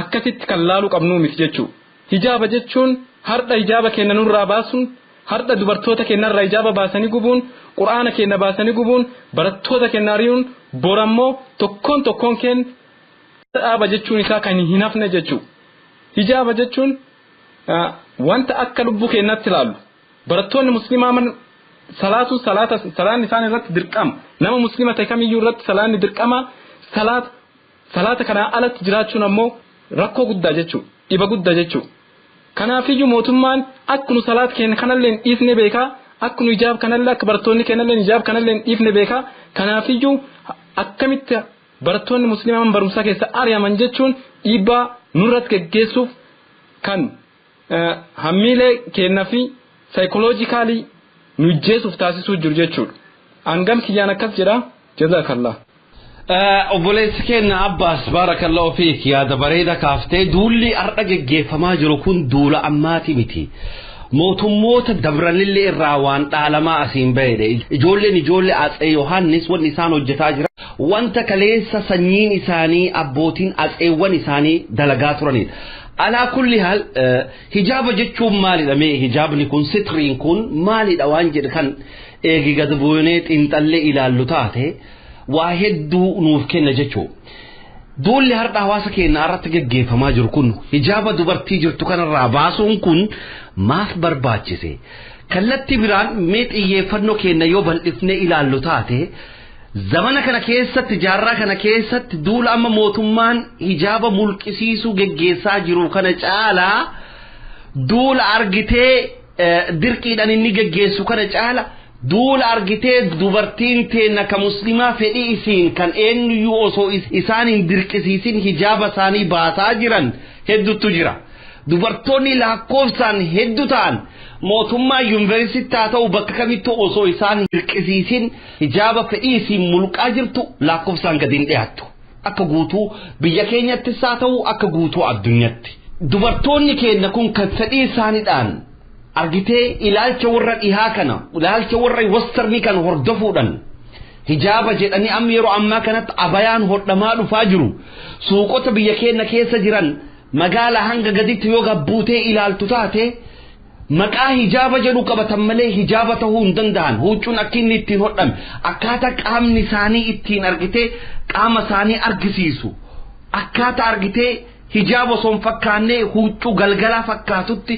akkasitti kan laaluu qabnuu miti jechuudha. Hijaaba jechuun har'a hijaaba keenya nurraa baasuun, har'a dubartoota keenyarraa hijaaba baasanii gubuun, quraana keenya baasanii gubuun, barattoota keenya ari'uun, borammoo tokkoon tokkoon keenya dhaaba jechuun isaa kan hin hafne jechuudha. Hijaaba jechuun wanta akka lubbuu keenyatti ilaallu. Barattoonni musliimaa salaatu salaata salaanni isaan irratti dirqama. Nama muslima ta'e kamiyyuu irratti salaanni dirqama. Salaata salaata kanaa alatti jiraachuun ammoo rakkoo guddaa jechuudha. Dhiba guddaa jechuudha. Kanaafiyyuu mootummaan akkuma salaata keenya kanallee hin dhiifne beekaa, akkuma hijaab kanallee akka barattoonni keenyallee hijaab kanallee hin dhiifne beekaa. Kanaafiyyuu akkamitti barattoonni musliimaa mana barumsaa keessa ari'aman jechuun dhiibbaa nurratti geggeessuuf kan hammiilee keenyaa fi saayikoloojikaalii nu ijjeesuuf taasisuu jiru jechuudha. Hangam kiyyaan akkas jedha. Jazaakallah. Obboleessi keenya Abbaas baarakallahu fiik yaada bareeda kaaftee duulli har'a geggeeffamaa jiru kun duula ammaati miti. Mootummoota dabranillee irraa waan dhaalamaa asiin bahedha. Ijoolleen ijoollee Atsee Yohaannis wanni isaan hojjetaa jira. Wanta kaleessa sanyiin isaanii abbootiin atseewwan isaanii dalagaa turanidha. Alaa kulli haal hijaaba jechuun maalidha mee hijaabni kun sitriin kun maalidha waan jedhe kan eegi gad buunee xiinxallee ilaallu taate waa hedduu nuuf kenna jechuudha. Duulli har'a hawaasa keenya irratti geggeeffamaa jiru kun hijaaba dubartii jirtu kanarraa baasuun kun maaf barbaachise? Kallattii biraan mee xiyyeeffannoo keenya yoo bal'ifnee ilaallu taate zamana kana keessatti jaarraa kana keessatti duula amma mootummaan hijaaba mulqisiisuu geggeessaa jiru kana caalaa duula argitee dirqiidhaan inni geggeessu kana caala duula argitee dubartiin teenna ka muslimaa fedhii isiin kan eenyuyyuu osoo isaan hin dirqisiisin hijaaba isaanii baasaa jiran hedduutu jira. Dubartoonni lakkoofsaan hedduu ta'an mootummaa yuunivarsiitii haa ta'u bakka kamittuu osoo isaan dirqisiisin hijaaba fedhii isiin mulqaa jirtu lakkoofsaan gadi hin dhiyaattu. Akka guutuu biyya keenyattis haa ta'u akka guutuu addunyaatti. Dubartoonni keenya kun kan fedhii isaaniidhaan argitee ilaalcha warra dhihaa kana ilaalcha warra westernii kana hordofuudhaan hijaaba jedhanii amma yeroo ammaa kanatti abayaan hodhamaa dhufaa jiru. Suuqota biyya keenya keessa jiran magaala hanga gaditti yoo gabbuutee ilaaltu taate maqaa hijaaba jedhu qabatan malee hijaaba ta'uu hin danda'an. Huccuun akka inni ittiin hodhame akkaataa qaamni isaanii ittiin argitee qaama isaanii argisiisu akkaataa argitee hijaaba osoo hin fakkaanne huccuu galgalaa fakkaatutti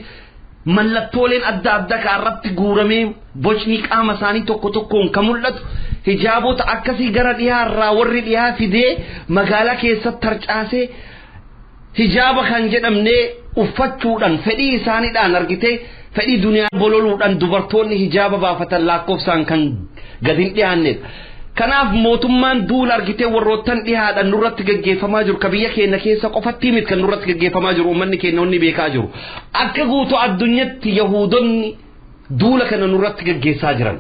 mallattooleen adda addaa irratti guuramee bocni qaama isaanii tokko tokkoon kan mul'atu hijaabota akkasii gara dhiyaa irraa warri dhiyaa fidee magaalaa keessatti tarcaasee hijaaba kan jedhamne uffachuudhaan fedhii isaaniidhaan argitee fedhii duniyaa bololuudhaan dubartoonni hijaaba baafatan lakkoofsaan kan gadi hin dhiyaannedha. Kanaaf mootummaan duula argitee warroottan dhiyaadhaan nurratti geggeeffamaa jiru ka biyya keenya keessa qofatti miti kan nurratti geggeeffamaa jiru uummanni keenya onni beekaa jiru. Akka guutuu addunyaatti yahuudonni duula kana nurratti geggeessaa jiran.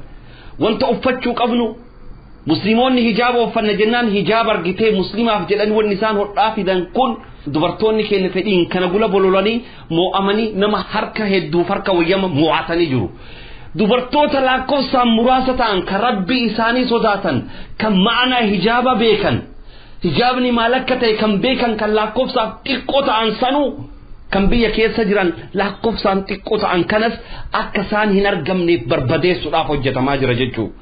Wanta uffachuu qabnu musliimoonni hijaaba uffanna jennaan hijaaba argitee muslimaaf jedhanii wanni isaan hodhaa fidan kun dubartoonni keenya fedhiin kana gula bololanii moo'amanii nama harka hedduuf harka wayyama moo'atanii jiru. Dubartoota lakkoofsaan muraasa ta'an kan rabbi isaanii sodaatan kan ma'anaa hijaaba beekan hijaabni maal akka ta'e kan beekan kan lakkoofsaaf xiqqoo ta'an sanuu kan biyya keessa jiran lakkoofsaan xiqqoo ta'an kanas akka isaan hin argamneef barbadeessuudhaaf hojjetamaa jira jechuudha.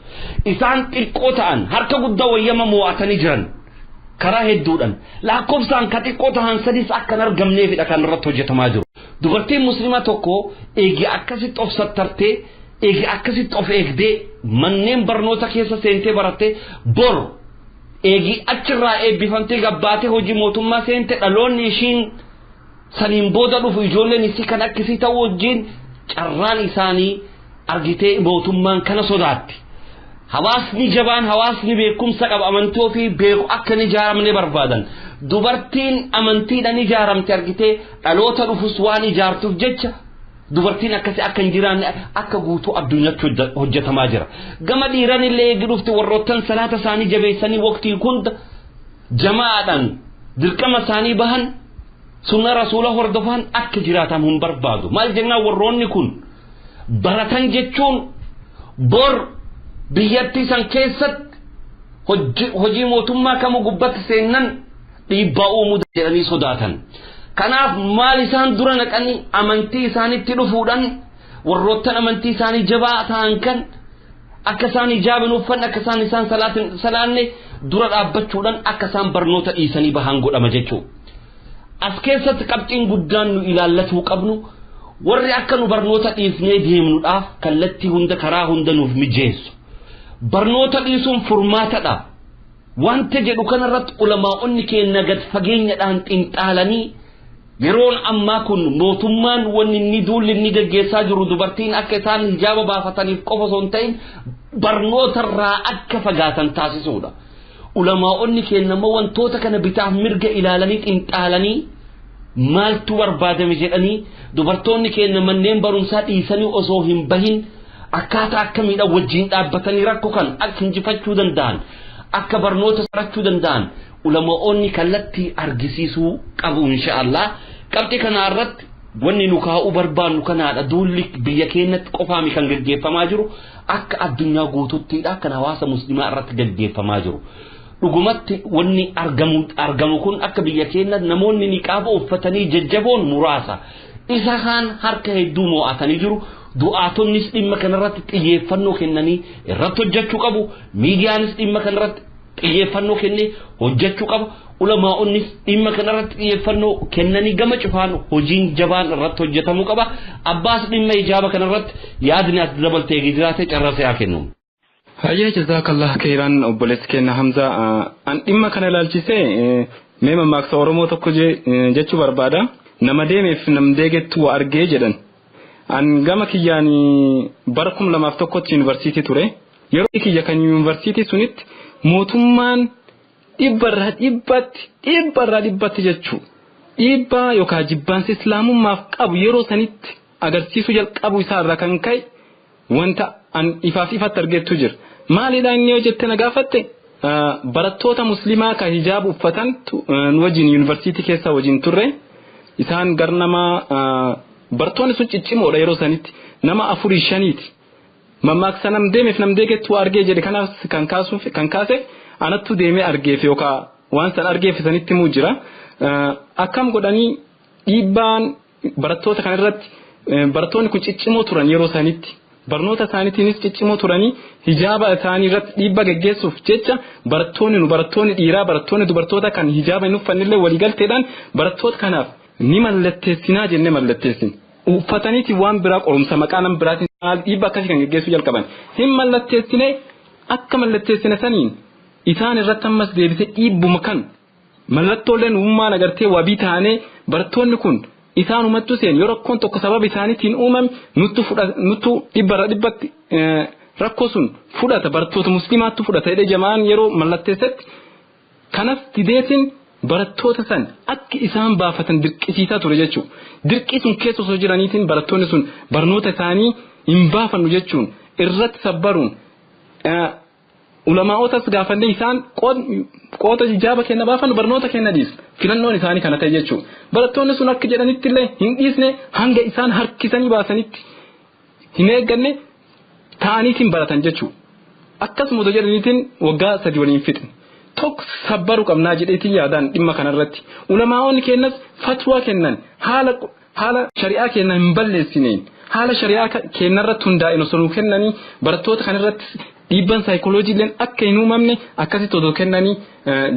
Isaan xiqqoo ta'an harka guddaa wayyama moo'atanii jiran karaa hedduudhaan lakkoofsaan kan xiqqoo ta'an sadis akka hin argamneefidha kan irratti hojjetamaa jiru. Dubartiin musliimaa tokko eegi akkasitti of sattartee eegi akkasitti of eegdee manneen barnoota keessa seentee barattee bor eegi achirraa eebbifamtee gabbaatee hojii mootummaa seente dhaloonni ishiin saniin booda dhufu ijoolleen isii kan akkasii ta'uu wajjin carraan isaanii argitee mootummaan kana sodaatti. Hawaasni jabaan hawaasni beekumsa qaba amantii ofii beeku akka hin ijaaramne barbaadan. Dubartiin amantiidhaan ijaaramte argitee dhaloota dhufus waan ijaartuuf jecha dubartiin akkasii akka hin jiraanne akka guutuu addunyaatti hojjetamaa jira. Gama dhiiran illee eegi dhufte warroottan salaata isaanii jabeessanii waqtii hunda jamaadhaan dirqama isaanii bahan sunna rasuula hordofan akka jiraatan hin barbaadu. Maal jennaan warroonni kun baratan jechuun bor biyyattii san keessatti hojii mootummaa kamuu gubbatti seennan dhiibbaa uumuu jedhanii sodaatan. Kanaaf maal isaan dura naqanii amantii isaanitti dhufuudhaan warroottan amantii isaanii jabaa ta'an kan akka isaan hijaaba hin uffanne akka isaan isaan salaanne dura dhaabbachuudhaan akka isaan barnoota dhiisanii bahan godhama jechuudha. As keessatti qabxiin guddaan nu ilaallatuu qabnu warri akka nu barnoota dhiisnee deemnuudhaaf kallattii hunda karaa hunda nuuf mijeessu. Barnoota dhiisuun furmaatadha. Wanta jedhu kanarratti ulamaa'onni keenya gad fageenyadhaan xinxaalanii yeroon ammaa kun mootummaan wanni inni duulli inni gaggeessaa jiru dubartiin akka isaan hijaaba baafataniif qofa osoo hin ta'in barnootarraa akka fagaatan taasisuudha. Ulamaa'onni keenya immoo wantoota kana bitaaf mirga ilaalanii xinxaalanii maaltu barbaadame jedhanii dubartoonni keenya manneen barumsaa dhiisanii osoo hin bahin akkaataa akkamiidha wajjin dhaabbatanii rakkoo kan akka injifachuu danda'an akka barnoota sarachuu danda'an ulamaa'onni kallattii argisiisuu qabu insha'Allah. Qabxii kana irratti wanni nu kaa'uu barbaannu kanaadha. Duulli biyya keenyatti qofaami kan gaggeeffamaa jiru akka addunyaa guututtiidha kan hawaasa muslimaa irratti gaggeeffamaa jiru. Dhugumatti wanni argamu kun akka biyya keenya namoonni niqaaba uffatanii jajjaboon muraasa. Isa kaan harka hedduu mo'atanii jiru. Du'aatonnis dhimma kanarratti xiyyeeffannoo kennanii irratti hojjechuu qabu. Miidiyaanis dhimma kanarratti xiyyeeffannoo kennee hojjechuu qaba. Ulamaa'onnis dhimma kanarratti xiyyeeffannoo kennanii gama cufaan hojiin jabaan irratti hojjetamuu qaba. Abbaas dhimma hijaaba kanarratti yaadni as dabaltee jiraate carrasee haa kennu. Hayyee jazaakallah khairan obboleessi keenya Hamza an dhimma kana ilaalchisee mee mammaaksa Oromoo tokko jechuu barbaada. Nama deemeef nam deegettu waa argee jedhan. An gama kiyyaan bara 2001tti yuunivarsiitii ture. Yeroo kiyya kan yuunivarsiitii sunitti mootummaan dhibbarraa dhibbatti jechuu dhiibbaa yookaan jibbaansi islaamummaaf qabu yeroo sanitti agarsiisuu jalqabu isaarraa kan ka'e wanta an ifaaf ifatti argettu jira. Maalidha inni yoo jette na gaafatte barattoota muslimaa kan hijaaba uffatan nu wajjin yuunivarsiitii keessa wajjin turre isaan gar nama barattoonni sun ciccimoodha yeroo sanitti nama 4 5ti. Mammaaksa nam deemeef nam deegettu argee jedhe kanaaf kan kaase anattu deemee argeef yookaan waan san argeef sanitti himuu jira. Akkam godhanii dhiibbaan barattoota kanarratti barattoonni kun ciccimoo turan yeroo sanitti barnoota isaaniitiinis ciccimoo turanii hijaaba isaanii irratti dhiibbaa geggeessuuf jecha barattoonni nu barattoonni dhiiraa barattoonni dubartoota kan hijaaba hin uffannillee waliigalteedhaan barattoota kanaaf ni mallatteessinaa jennee mallatteessin. Uffataniiti waan biraa qorumsa maqaa nam biraatiin maal dhiibbaa akkasii kan geggeessuu jalqaban. Hin mallatteessine akka mallatteessine saniin isaan irratti ammas deebisee dhiibbuma kan mallattooleen uummaan agartee wabii taanee barattoonni kun isaanumattu seen yoo rakkoon tokko sababa isaaniitiin uumame nuttu dhibbarra dhibbatti rakkoo sun fudhata barattoota musliimaattu fudhata jedhee jamaan yeroo mallatteessetti kanas dideetiin barattoota san akka isaan baafatan dirqisiisaa ture jechuudha. Dirqii sun keessa osoo jiraniitiin barattoonni sun barnoota isaanii hin baafannu jechuun irratti sabbaruun ulamaa'otas gaafannee isaan qoota hijaaba kenna baafannu barnoota kenna dhiisna filannoon isaanii kana ta'e jechuudha. Barattoonni sun akka jedhanitti illee hin dhiisne hanga isaan harkisanii baasanitti hin eegganne ta'aniitiin baratan jechuudha. Akkasuma otoo jedhaniitiin waggaa 3 waliin fixne. Tokko sabbaruu qabnaa jedheetiin yaadaan dhimma kanarratti. Ulamaa'onni kennas fatwaa kennan haala shari'aa kennan hin balleessineen haala shari'aa kennarratti hundaa'een osoo nuu kennanii barattoota kanarratti dhiibban saayikoloojii akka hin uumamne akkasitti otoo kennanii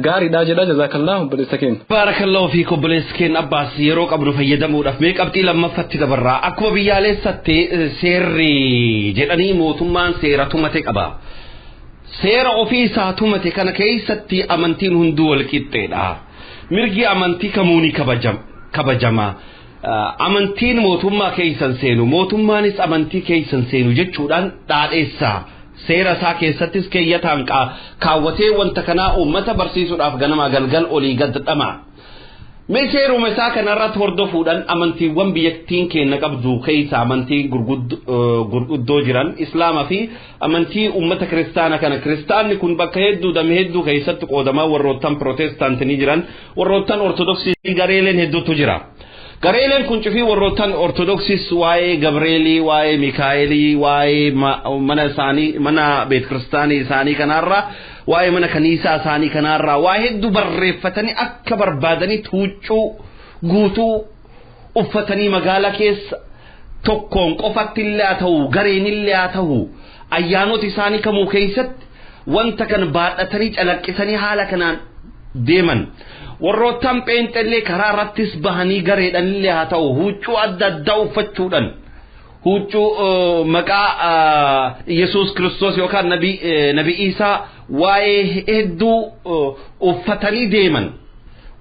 gaariidha jedha jazaakallahu obboleessa keenya. Baarakallahu fiik obboleessa keenya Abbaas yeroo qabnu fayyadamuudhaaf mee qabxii lammaffatti dabarraa akkuma biyyaalessatti seerri jedhanii mootummaan seera tumate qaba. Seera ofii isaa tumate kana keessatti amantiin hunduu wal qixxeedha. Mirgi amantii kamuu ni kabajama. Amantiin mootummaa keessan seenu mootummaanis amantii keessan seenu jechuudhaan dhaadheessa. Seera isaa keessattis keeyyataan kaawwatee wanta kanaa uummata barsiisuudhaaf ganama galgal olii gad dhama. Mee seeruma isaa kanarratti hordofuudhaan amantiiwwan biyyattiin keenya qabdu keessa amantii gurguddoo jiran Islaama fi amantii uummata kiristaana kana kiristaanni kun bakka hedduu dame hedduu keessatti qoodamaa warroottan pirootestaantii ni jiran warroottan ortodoksii gareeleen hedduutu jira. Gareeleen kun cufii warroottan ortodoksiis waa'ee Gabreelii, waa'ee Mikaa'elii, waa'ee mana isaanii mana beet kiristaanii isaanii kanarraa waa'ee mana kaniisaa isaanii kanarraa waa hedduu barreeffatanii akka barbaadanii huccuu Guutuu uffatanii magaalaa keessa tokkoon qofatti illee haa ta'u, gareen illee haa ta'u, ayyaanota isaanii kamuu keessatti wanta kan baadhatanii calaqqisanii haala kanaan deeman. Warroottan pheenxellee karaa irrattis bahanii gareedhaan illee haa ta'u, huccuu adda addaa uffachuudhaan, huccuu maqaa Yesuus Kiristoos yookaan Nabi Iisaa waa'ee hedduu uffatanii deeman.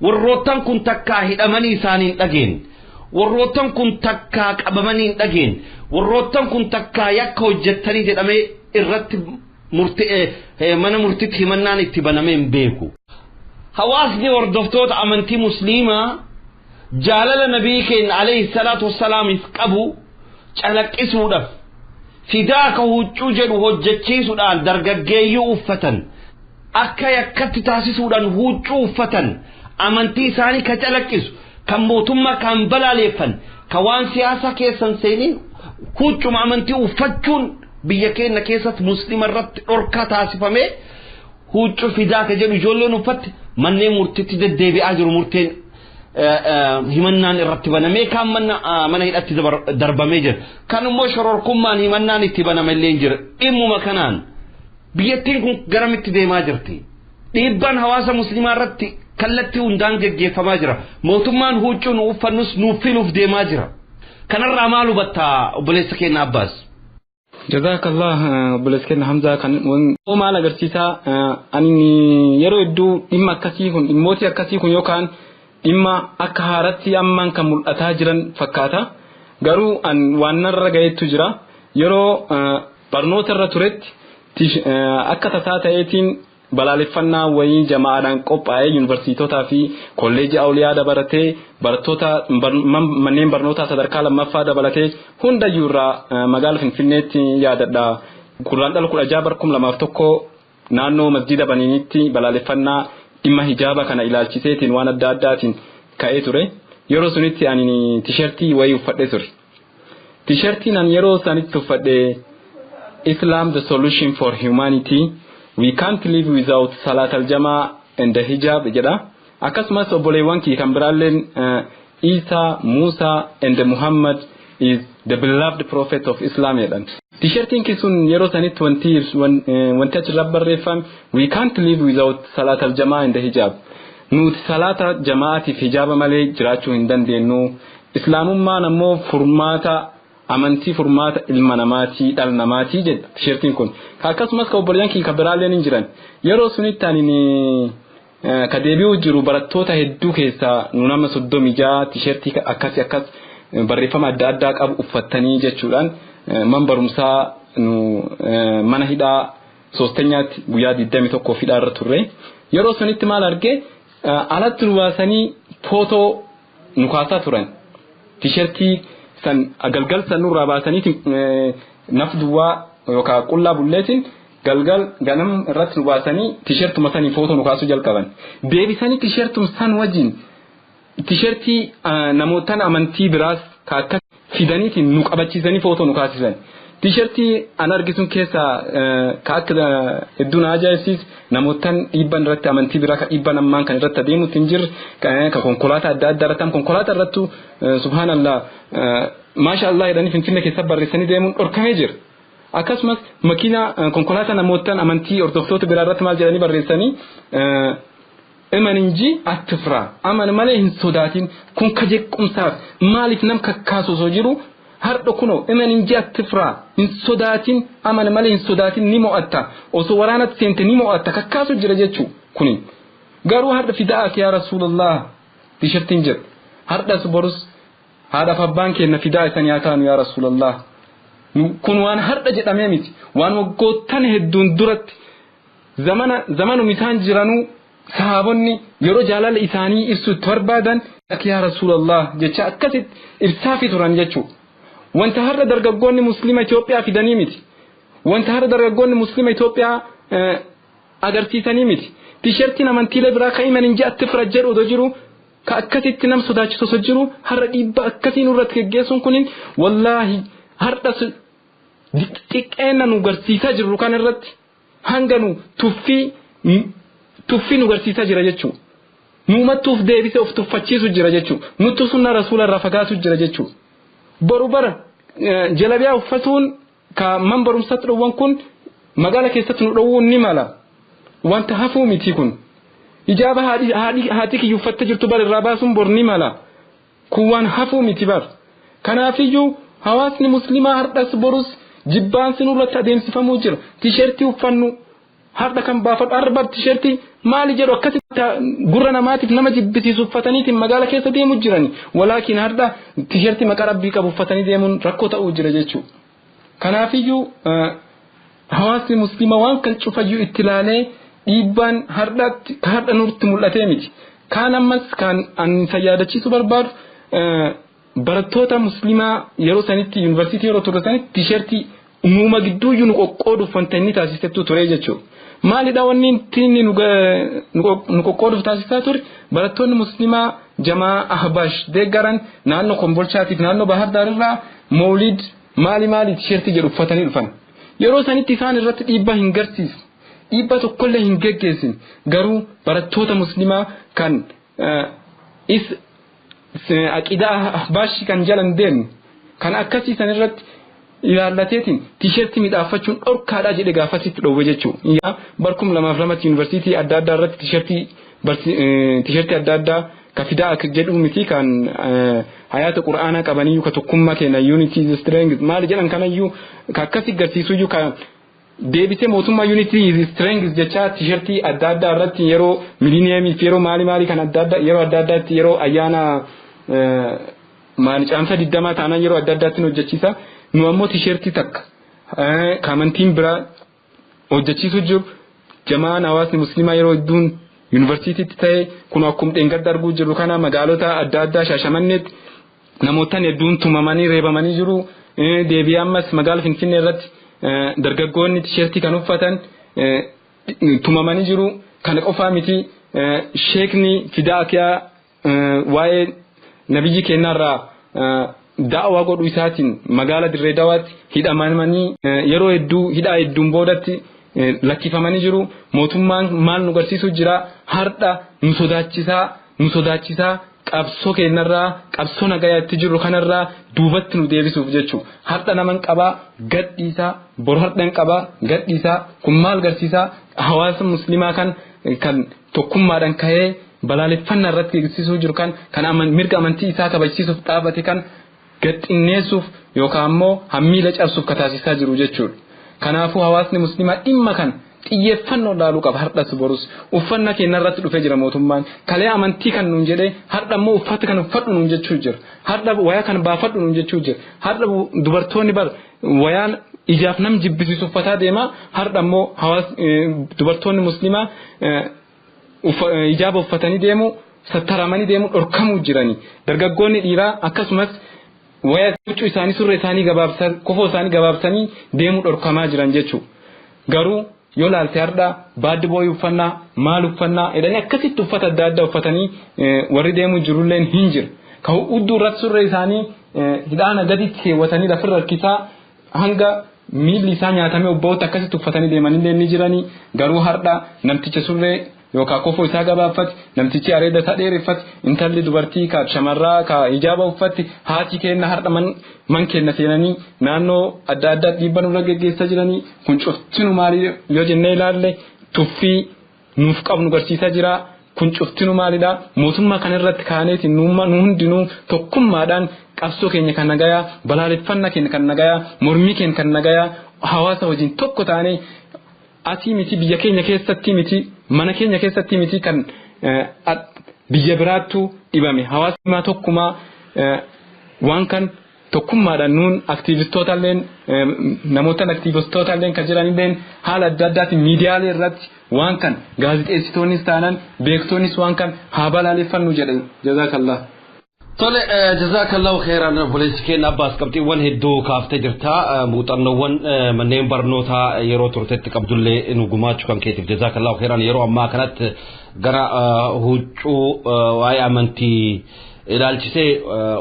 Warroottan kun takkaa hidhamanii isaanii hin dhageen. Warroottan kun takkaa qabamanii hin dhageen. Warroottan kun takkaa yakka hojjettanii jedhamee irratti mana murtitti himannaan itti banamee hin beeku. Hawaasni hordoftoota amantii musliimaa jaalala nabii keenya alayhi salaatu wassalaamiif qabu calaqqisuudhaaf fidaaka huccuu jedhu hojjechiisuudhaan dargaggeeyyuu uffatan, akka yakkatti taasisuudhaan huccuu uffatan, amantii isaanii ka calaqqisu, kan mootummaa kan balaaleeffan, kan waan siyaasaa keessan seeniin huccuma amantii uffachuun biyya keenya keessatti muslima irratti dhorkaa taasifamee huccuu fidaaka jedhu ijoolleen uffatte manneen murtiitti deddeebi'aa jiru. Murteen himannaan irratti banamee kaan mana hidhatti darbamee jira. Kan immoo shororkummaan himannaan itti baname illee jira. Dhimmuma kanaan biyyattiin kun garamitti deemaa jirti? Dhiibbaan hawaasa musliimaa irratti kallattii hundaan geggeeffamaa jira. Mootummaan huccuu nu uffannus nuuf filuuf deemaa jira. Kanarraa maal hubattaa, obboleessa keenya Abbaas? Jazakallah, obboleessa keenya Hamzaa. Kan maal agarsiisaa, ani yeroo hedduu dhimma akkasii kun, dhimmooti akkasii kun yookaan dhimma akka haaratti ammaan kan mul'ataa jiran fakkaata. Garuu an waan narra gaheetu jira. Yeroo barnoota irra turetti akka tasaa ta'eetiin balaaleffannaa wayii jamaadhaan qophaa'ee yuunivarsiitotaa fi kolleejii awliyaa dabalatee, barattoota manneen barnootaa sadarkaa lammaffaa dabalatee hundayyuu irraa magaala Finfinneetti yaadadha. Guraandhala 16 bara 2001 naannoo masjida Baniinitti balaaleffannaa dhimma hijaaba kana ilaalchiseetiin waan adda addaatiin ka'ee ture. Yeroo sunitti ani tishertii wayii uffadhee ture. Tishertiin ani yeroo sanitti uffadhe "Islam the solution for humanity. We can't live without salat al-jamaa and the hijab" jedha. Akkasumas obboleewwan kii kan biraalleen "Isa, Musa and Muhammad is the beloved prophet of Islam" jedhan. Tishertiin kii sun yeroo sanitti wanti achirra barreeffame "We can't live without salat al-jamaa and the hijab." Nuti salaata jamaatiif hijaaba malee jiraachuu hin dandeenyu. Islaamummaan ammoo furmaata amantii, furmaata ilma namaatii, dhala namaatii jedha tisheertiin kun. Akkasumas ka obboleeyyan kii ka biraalleen hin jiran. Yeroo sunitti ani ka deebi'uu jiru barattoota hedduu keessaa nu nama 36 tisheertii akkasii akkas barreeffama adda addaa qabu uffattanii jechuudhaan man barumsaa nu mana hidhaa soostenyaatti guyyaa 21 hidhaa irra turre. Yeroo sunitti maal argee, alatti nu baasanii footoo nu kaasaa turan. Tisheertii san galgal san nurraa baasanii naf duwwaa yookaan qullaa bulleetiin galgal ganam irratti nu baasanii tisheertuma sanii footoo nu kaasuu jalqaban. Deebisanii tisheertum san wajjin tisheertii namootaan amantii biraas ka akka fidaniitiin nu qabachiisanii footoo nu kaasisan. Tisheertii an argisuun keessaa ka akka hedduu na ajaa'ibsiis, namootaan dhiibban irratti amantii biraa ka dhiibban ammaan kan irratti adeemutti hin jirre, ka konkolaataa adda addaa irratti, konkolaataa irrattu subhaanallah, maasha Allah jedhanii Finfinnee keessa barreessanii deemuun dhorkamee jira. Akkasumas makiinaa konkolaataa namootaan amantii hordoftoota biraa irratti maal jedhanii barreessanii, "እመን እንጂ አትፍራ", aman malee hin sodaatin. Kun ka jeequmsaaf maaliif nam kakkaasu osoo jiru, har'a kunoo "እመን እንጂ አትፍራ", hin sodaatin, aman malee hin sodaatin, ni mo'atta, osoo waraanatti seente ni mo'atta kakkaasu jira jechuu. Kuni garuu har'a "فداك يا رسول الله" tishirtiin jedhu, har'as borus haadhaaf abbaan keenya fidaa isanii haa taanu yaa rasuulallah. Kun waan har'a jedhamee miti, waan waggoottan hedduun duratti zamana zamanum isaan jiranuu sahaabonni yeroo jaalala isaanii ibsu itti barbaadan "yaa rasuulallah" jecha akkasitti ibsaafi turan jechuu. Wanta har'a dargaggoonni muslima Itoophiyaa fidanii miti, wanta har'a dargaggoonni muslima Itoophiyaa agarsiisanii miti. Tishertiin amantiilee biraa ka "እመን እንጂ አትፍራ" jedhu odoo jiru, ka akkasitti nam sodaachisu osoo jiru, har'a dhiibbaa akkasii nurratti geggeessuun kunin wallaahi har'a xiqqeenna nu garsiisaa jirru kan irratti hanga nu tuffii tuffii nu garsiisaa jira jechuudha. Nuumattuuf deebisee of tuffachiisu jira jechuudha. Nuttu sunna rasuula irraa fagaatu jira jechuudha. Boru bara jalabiyaa uffatuun ka man barumsatti dhowwan kun magaala keessatti nu dhowwuun ni mala. Wanta hafuu miti kun. Ijaaba haadhi kiyya uffattee jirtu bar irraa baasuun bor ni mala. Kun waan hafuu miti bar. Kanaafiyyuu hawaasni muslimaa hardhas borus jibbaansi nurratti adeemsifamuu jira. Tisheertii uffannu har'a kan baafadhu har'a bar tisheertii maali jedhu akkasitti gurra namaatiif nama jibbisiisu uffataniitiin magaala keessa deemu jirani. Walaakin har'a tisheertii maqaa rabbii qabu uffatanii deemuun rakkoo ta'uu jira jechuudha. Kanaafiyyuu hawaasni muslimaa waan kan cufayyuu itti ilaalee dhiibbaan har'aatti har'a nurtti mul'atee miti. Kaan ammas kan ani isa yaadachiisu barbaadu barattoota muslimaa yeroo sanitti yuunivarsiitii yeroo turre sanitti tisheertii uumama gidduu nu qoqqooduuf wanta inni taasisettu ture jechuudha. Maalidha wanni inni nu qoqqooduuf taasisaa ture? Barattoonni muslimaa jamaa Ahbash deeggaran naannoo Kombolchaatiif naannoo Bahar Daar irraa Mawlid maali maali tisheertii jedhu uffatanii dhufan. Yeroo sanitti isaan irratti dhiibbaa hin garsiisne. Dhiibbaa tokkollee hin geggeessine. Garuu barattoota muslimaa kan is aqidaa Ahbash kan jalan deemne kan akkasii san irratti ilaallateetiin tisheertii midhaaffachuun dhorkaadhaa jedhe gaafasitti dhowwe jechuudha. Barkum 2002tti yuunivarsiitii adda addaa irratti tisheertii adda addaa ka fidaa akka jedhu miti kan hayaata qura'aanaa qabaniyyuu ka tokkummaa kenna unity is strength maali jedhan kanayyuu ka akkasii garsiisuyyuu ka deebisee mootummaa unity is strength jechaa tisheertii adda addaa irratti yeroo miliiniyeemii fi yeroo maali maali kan adda addaa yeroo adda addaatti yeroo ayyaana maali caamsa 20 taanaan yeroo adda addaatti hojjechiisa. Nu ammoo tisheertii takka amantiin biraa hojjechiisu jiru jamaan hawaasni muslimaa yeroo hedduun yuunivarsiitiitti ta'e kun akkuma dheengadda arguu jirru kana magaalota adda addaa Shaashamanneetti namootaan hedduun tumamanii reebamanii jiru. Deebi'ee ammas magaala Finfinnee irratti dargaggoonni tisheertii kan uffatan tumamanii jiru. Kana qofaa miti sheekni fidaa akiyaa waa'ee nabiyyi keenyarraa da'awaa godhuu isaatiin magaala Dirree Dawaatti hidhamanii yeroo hedduu hidhaa hedduun boodatti lakkifamanii jiru. Mootummaan maal nu garsiisu jira? Har'a nu sodaachisaa qabsoo keenyarraa qabsoo nagayaatti jirru kanarraa duubatti nu deebisuuf jechuudha. Har'a naman qabaa gadhiisaa, boru har'an qabaa gadhiisaa. Kun maal garsiisaa? Hawaasa muslimaa kan tokkummaadhaan ka'ee balaaleffannaa irratti eegsisuu jiru kan mirga amantii isaa kabajsiisuuf dhaabate kan gadxinneessuuf yookaan ammoo hammiila cabsuuf kataasisaa jiru jechuudha. Kanaafuu hawaasni muslimaa dhimma kana xiyyeeffannoo laaluu qaba har'as borus. Uffannaa keenya irratti dhufee jira mootummaan. Kalee amantii kan nuun jedhee har'a immoo uffata kan uffadhu nuun jechuu jira. Har'a wayaa kan baafadhu nuun jechuu jira. Har'a dubartoonni bar wayaan ijaaf nam jibbisiisu uffataa deema. Har'a immoo dubartoonni muslimaa ijaaba uffatanii deemu, sattaramanii deemu dhorkamuu jirani. Dargaggoonni dhiiraa akkasumas waya huccuu isaanii surree isaanii gabaabsan kofoo isaanii gabaabsanii deemuu dhorkamaa jiran jechuudha. Garuu yoo laalte har'a baaddi booyii uffannaa maal uffannaa jedhanii akkasitti uffata adda addaa uffatanii warri deemuu jirulleen hin jiru. Kan hudduu irratti surree isaanii hidhaana gaditti keewwatanii lafarra harkisaa hanga miilli isaa nyaatamee obboota akkasitti uffatanii deemanillee ni jiranii. Garuu har'a namticha surree yookaan kofoo isaa gabaaffate, namtichi areeda isaa dheereffate, intalli dubartii ka shamarraa ka ijaaba uffatti haati kenna har'a man kenna seenanii naannoo adda addaa dhiibba nurra geggeessaa jiranii. Kun cuftinu maali yoo jennee ilaalle tuffii nuuf qabnu garsiisaa jira. Kun cuftinu maalidha? Mootummaa kanarratti kaaneeti nu hundinuu tokkummaadhaan qabsoo keenya kan nagayaa, balaaleffannaa keenya kan nagayaa, mormii keenya kan nagayaa hawaasa wajjin tokko taanee asii miti biyya keenya keessatti miti mana keenya keessatti miti kan biyya biraattu dhibame hawaasummaa tokkumaa waan kan tokkummaadhaan nuun aktiivistootalleen namoota aktiivistootalleen kan jiranilleen haala adda addaatiin miidiyaalee irratti waan kan gaazexeessitoonnis taanan beektoonnis waan kan haa balaaleffannu jedhe. Jazaakallah. Tole, jazaakallahu khairan obboleessi keenya Abbaas, qabxiiwwan hedduu kaaftee jirta. Muuxannoowwan manneen barnootaa yeroo turtetti qabdullee nu gumaachuu kan keetiif jazaakallahu khairan. Yeroo ammaa kanatti gara huccuu waa'ee amantii ilaalchisee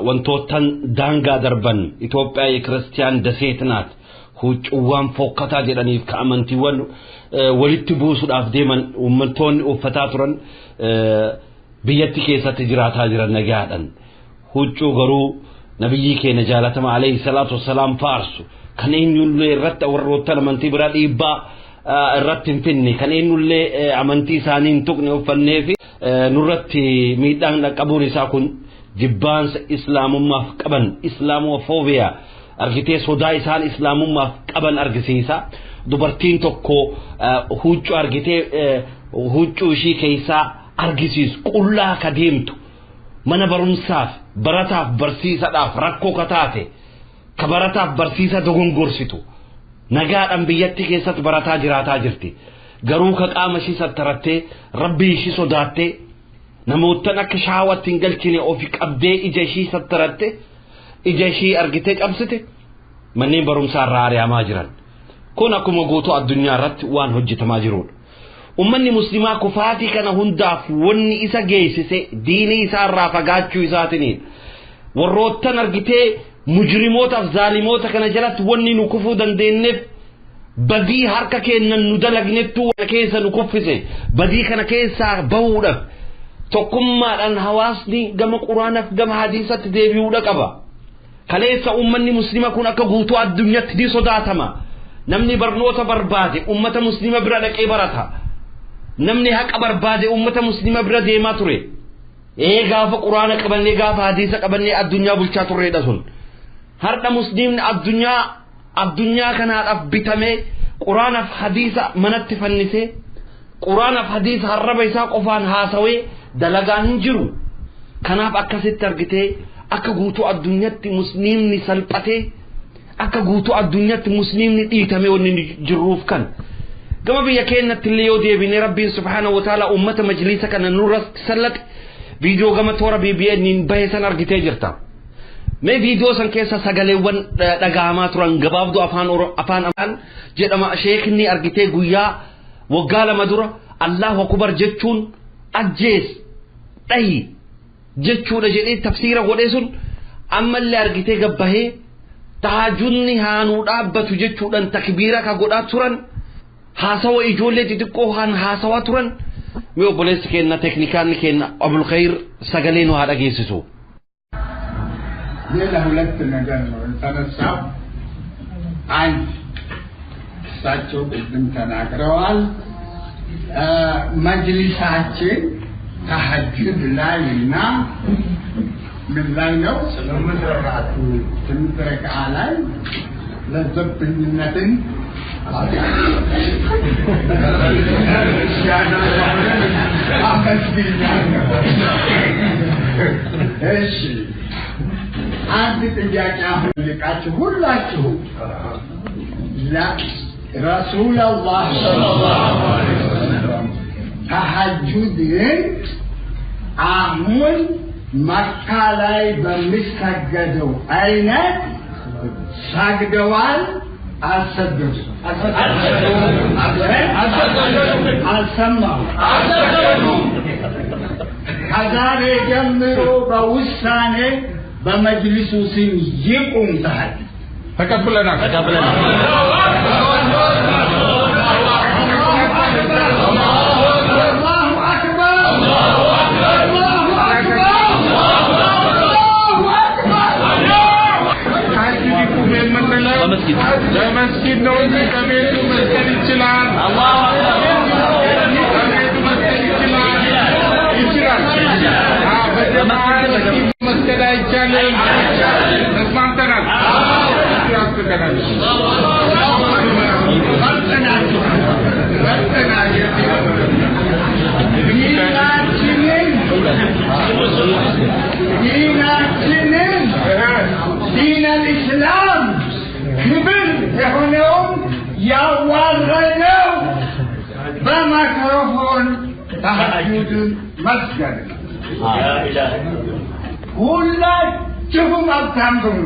wantootan daangaa darban Itoophiyaa የክርስቲያን ደሴት ናት huccuuwwan fokkataa jedhaniif ka amantiiwwan walitti buusuudhaaf deeman uummattoonni uffataa turan Biyyatti keessatti jiraataa jiran nagaadhaan. Huccuu garuu nabiyyii keenya jaalatama alayhi salaatu wassalaam faarsu kan eenyullee irratti warroottan amantii biraa dhiibbaa irratti hin finne kan eenyullee amantii isaanii hin tuqne uffannee fi nurratti miidhaan dhaqqabuun isaa kun jibbaansa islaamummaaf qaban islaamofoobiyaa argitee sodaa isaan islaamummaaf qaban argisiisa. Dubartiin tokko huccuu argitee huccuu ishii keessaa argisiisu qullaa ka deemtu mana barumsaaf barataaf barsiisadhaaf rakkoo ka taate ka barataaf barsiisa dogongorsitu nagaadhaan biyyatti keessatti barataa jiraataa jirti. Garuu ka qaama ishii sattarattee rabbii ishii sodaattee namoottan akka shaawatti hin galchine ofi qabdee ija ishii sattaratte ija ishii argitee cabsite manneen barumsaa irraa ari'amaa jiran. Kun akkuma guutuu addunyaa irratti waan hojjetamaa jirudha. Ummanni muslimaa kufaatii kana hundaaf wanni isa geessise diinii isaa irraa fagaachuu isaatiniidha. Warroottan argitee mujrimootaaf zaalimoota kana jalatti wanni nu kufuu dandeenyeef badii harka keenyan nu dalagnettuu keessa nu kuffise badii kana keessaa bahuudhaaf tokkummaadhaan hawaasni gama quraanaaf gama hadiisatti deebi'uudha qaba. Kaleessa ummanni muslima kun akka guutuu addunyaatti ni sodaatama. Namni barnoota barbaade ummata muslima bira dhaqee barata. Namni haqa barbaade ummata muslima bira deemaa ture. Gaafa quraana qabannee gaafa hadiisa qabannee addunyaa bulchaa turreedha sun. Har'a muslimni addunyaa kanaadhaaf bitamee quraanaaf hadiisa manatti fannisee quraanaaf hadiisa harraba isaa qofaan haasawee dalagaa hin jiru. Kanaaf akkasitti argitee akka guutuu addunyaatti muslimni salphatee akka guutuu addunyaatti muslimni dhiitamee wanni jirruuf kan. Gama biyya keenyatti illee yoo deebine rabbiin subhaanahu wa ta'ala ummata majlisa kana nurratti sallate viidiyoo gama toora BBN bahe san argitee jirta. Mee viidiyoo san keessa sagaleewwan dhagahamaa turan gabaabduu afaan jedhama sheekni argitee guyyaa waggaa 2 dura Allahu akbar jechuun ajjees dhahi jechuudha jedhee tafsiira godhee sun ammallee argitee gabbahee tahajjudni haanuu dhaabbatu jechuudhaan takbiira ka godhaa turan haasawa ijoollee xixiqqoo haan haasawaa turan. Mee obboleessi keenya teeknikaanni keenya Abul Khayr sagalee nu haa dhageessisu. ሌላ ሁለት ነገር ነው የተነሳው። አንድ እሳቸው ቅድም ተናግረዋል። መጅሊሳችን ተሐጁድ ላይ እና ምን ላይ ነው? 8 ረክዓ ላይ ለዘብተኝነትን እሺ አንድ ጥያቄ አሁን ልቃችሁ ሁላችሁ ረሱል አላህ ሰለላሁ ዐለይሂ ወሰለም ተሐጁድን አሁን መካ ላይ በሚሰገደው አይነት ሰግደዋል አልሰገዱም? አልሰማሁም። ከዛሬ ጀምሮ በውሳኔ በመጅሊሱ ስም ይቁም ተሐጁድ። ተቀብለናል። አላሁ አክበር አላሁ አክበር አላሁ አክበር። ተሐጁድ ይቁም የምንለው በመስጊድ ነው እንጂ ከቤቱ መስገድ ይችላል። ከቤቱ መስገድ ይችላል ይችላል። በጀማዓ መስገድ አይቻልም። ተስማምተናል። ያስከናል። ዲናችንን ዲን አልኢስላም ክብር የሆነውን ያዋረደው በማይክሮፎን ተሐጁድን መስገድ ነው። ሁላችሁም ሀብታም ሁኑ።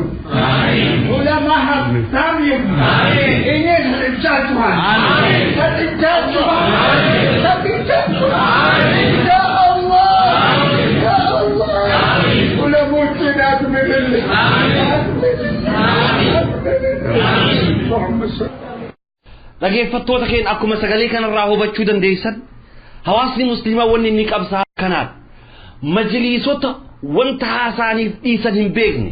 ዑለማ ሀብታም ይሁኑ። እኔ ሰጥቻችኋል፣ ሰጥቻችኋል፣ ሰጥቻችኋል። ያ አላህ ያ አላህ ዑለሞችን አክብርልን፣ አክብርልን፣ አክብርልን። Dhaggeeffattoota keenya akkuma sagalee kanarraa hubachuu dandeessan hawaasni musliimaa wanni inni qabsaa kanaadha. Majliisota wanta haasaaniif dhiisan hin beekne,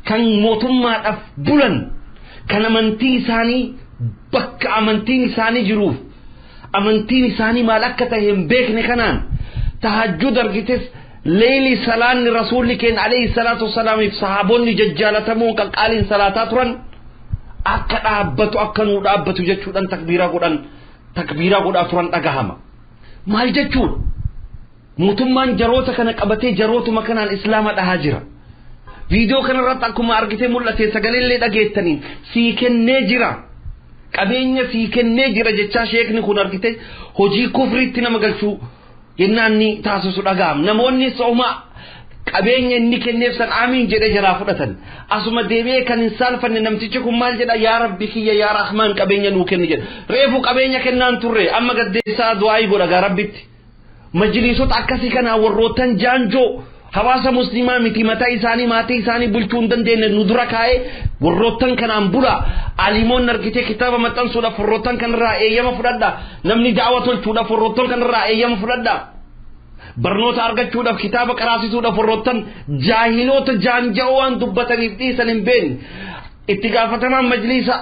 kan mootummaadhaaf bulan, kan amantii isaanii bakka amantiin isaanii jiruuf amantiin isaanii maal akka ta'e hin beekne kanaan tahajjud argites leeyli salaanni rasuulli keenya alayhi salaatu wassalaamiif sahaabonni jajjaalatamuun qaqqaaliin salaataa turan akka dhaabbatu akka nuu dhaabbatu jechuudhaan takbiiraa godhan takbiiraa godhaa turan dhagahama. Maal jechuudha? Mootummaan jaroota kana qabatee jarootuma kanaan islaama dhahaa jira. Viidiyoo kanarratti akkuma argitee mul'ate sagaleellee dhageettaniin sii kennee jira. Qabeenya sii kennee jira jechaa sheekni kun argite hojii kufriitti nama galchuu yennaan ni taasisu dhagahama. Namoonni sooma qabeenya inni kenneef san amiin jedhee jalaa fudhatan. Asuma deebi'ee kan hin saalfanne namtichi kun maal jedha? Yaa Rabbi kiyya, yaa Rahmaan, qabeenya nuu kenni jedha. Reefu qabeenya kennaan turre amma gaddeessaa du'aayii godha gaa Rabbitti. Majliisota akkasii kanaa warroottan jaanjoo hawaasa muslimaa miti mataa isaanii maatii isaanii bulchuu hin dandeenye nu dura kaa'ee warroottan kanaan bula. Alimoonni argitee kitaaba maxxansuudhaaf warroottan kanarraa eeyyama fudhadha. Namni da'awa tolchuudhaaf warroottan kanarraa eeyyama fudhadha. Barnoota argachuudhaaf kitaaba qaraasisuudhaaf warroottan jaahiloota jaanja'oo waan dubbataniif dhiisan hin beekne. Itti gaafatamaan majliisa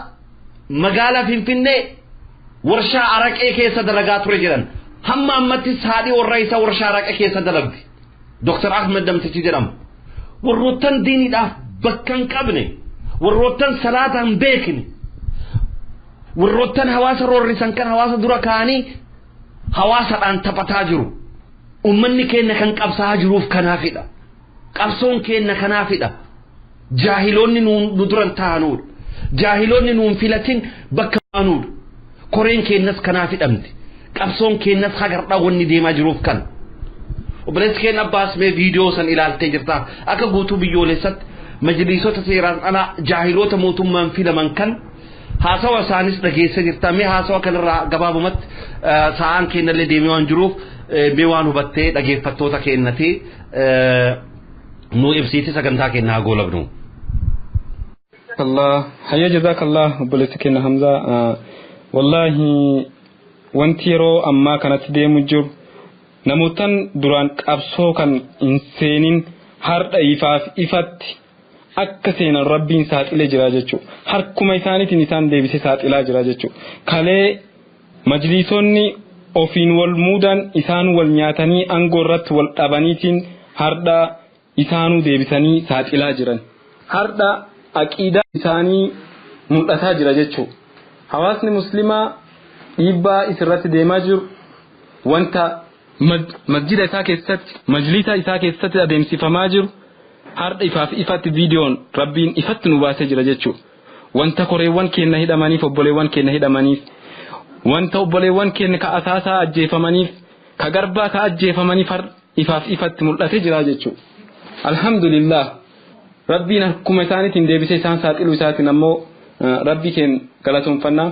magaalaa Finfinnee warshaa araqee keessa dalagaa ture jedhan. Hamma ammattis haadhi warra isaa warshaa araqee keessa dalagdi. Dr. Ahmed Damtichi jedhama. Warroottan diiniidhaaf bakka hin qabne, warroottan salaata hin beekne, warroottan hawaasa roorrisan kan hawaasa dura kaa'anii hawaasadhaan taphataa jiru. Ummanni keenya kan qabsaa'aa jiruuf kanaafidha. Qabsoon keenya kanaafidha. Jaahiloonni nu duran taa'anuudha. Jaahiloonni nuun filatin bakka baanuudha. Koreen keenyas kanaaf hidhamti. Qabsoon keenyas hagardhaa wanni deemaa jiruuf kana. Obboleessi keenya Abbaas, mee viidiyoo san ilaaltee jirta. Akka guutuu biyyoolessatti majliisota seeraan alaa jaahiloota mootummaan filaman kan haasawa isaanis dhageessa jirta. Mee haasawa kanarraa gabaabumatti, sa'aan keenyallee deemee waan jiruuf, mee waan hubattee dhageeffattoota keenyatti nu ibsiiti, sagantaa keenya haa goolabnu. Allah hayya, jazakallah obboleessi keenya Hamza. Wallaahi wanti yeroo ammaa kanatti deemu jiru, namootan duraan qabsoo kan hin seenin har'a ifaaf ifatti akka seenan Rabbiin saaxilee jira jechuudha. Harkuma isaaniitiin isaan deebisee saaxilaa jira jechuudha. Kalee majliisonni ofiin wal muudan isaan wal nyaatanii aangoo irratti wal dhabaniitiin har'a isaanuu deebisanii saaxilaa jiran. Har'a aqiidaa isaanii mul'ataa jira jechuudha. Hawaasni muslimaa dhiibbaa isirratti deemaa jiru, wanta masjida isaa keessatti, majlisa isaa keessatti adeemsifamaa jiru har'a ifaaf ifatti viidiyoon Rabbiin ifatti nu baasee jira jechuudha. Wanta koreewwan keenya hidhamaniif, obboleewwan keenya hidhamaniif, wanta obboleewwan keenya ka asaasaa ajjeefamaniif, ka garbaa ka ajjeefamaniif har'a ifaaf ifatti mul'atee jira jechuudha. Alhamdulillah, Rabbiin akkuma isaaniitiin deebisee isaan saaxiluu isaatiin ammoo Rabbii keenya galatoonfannaa.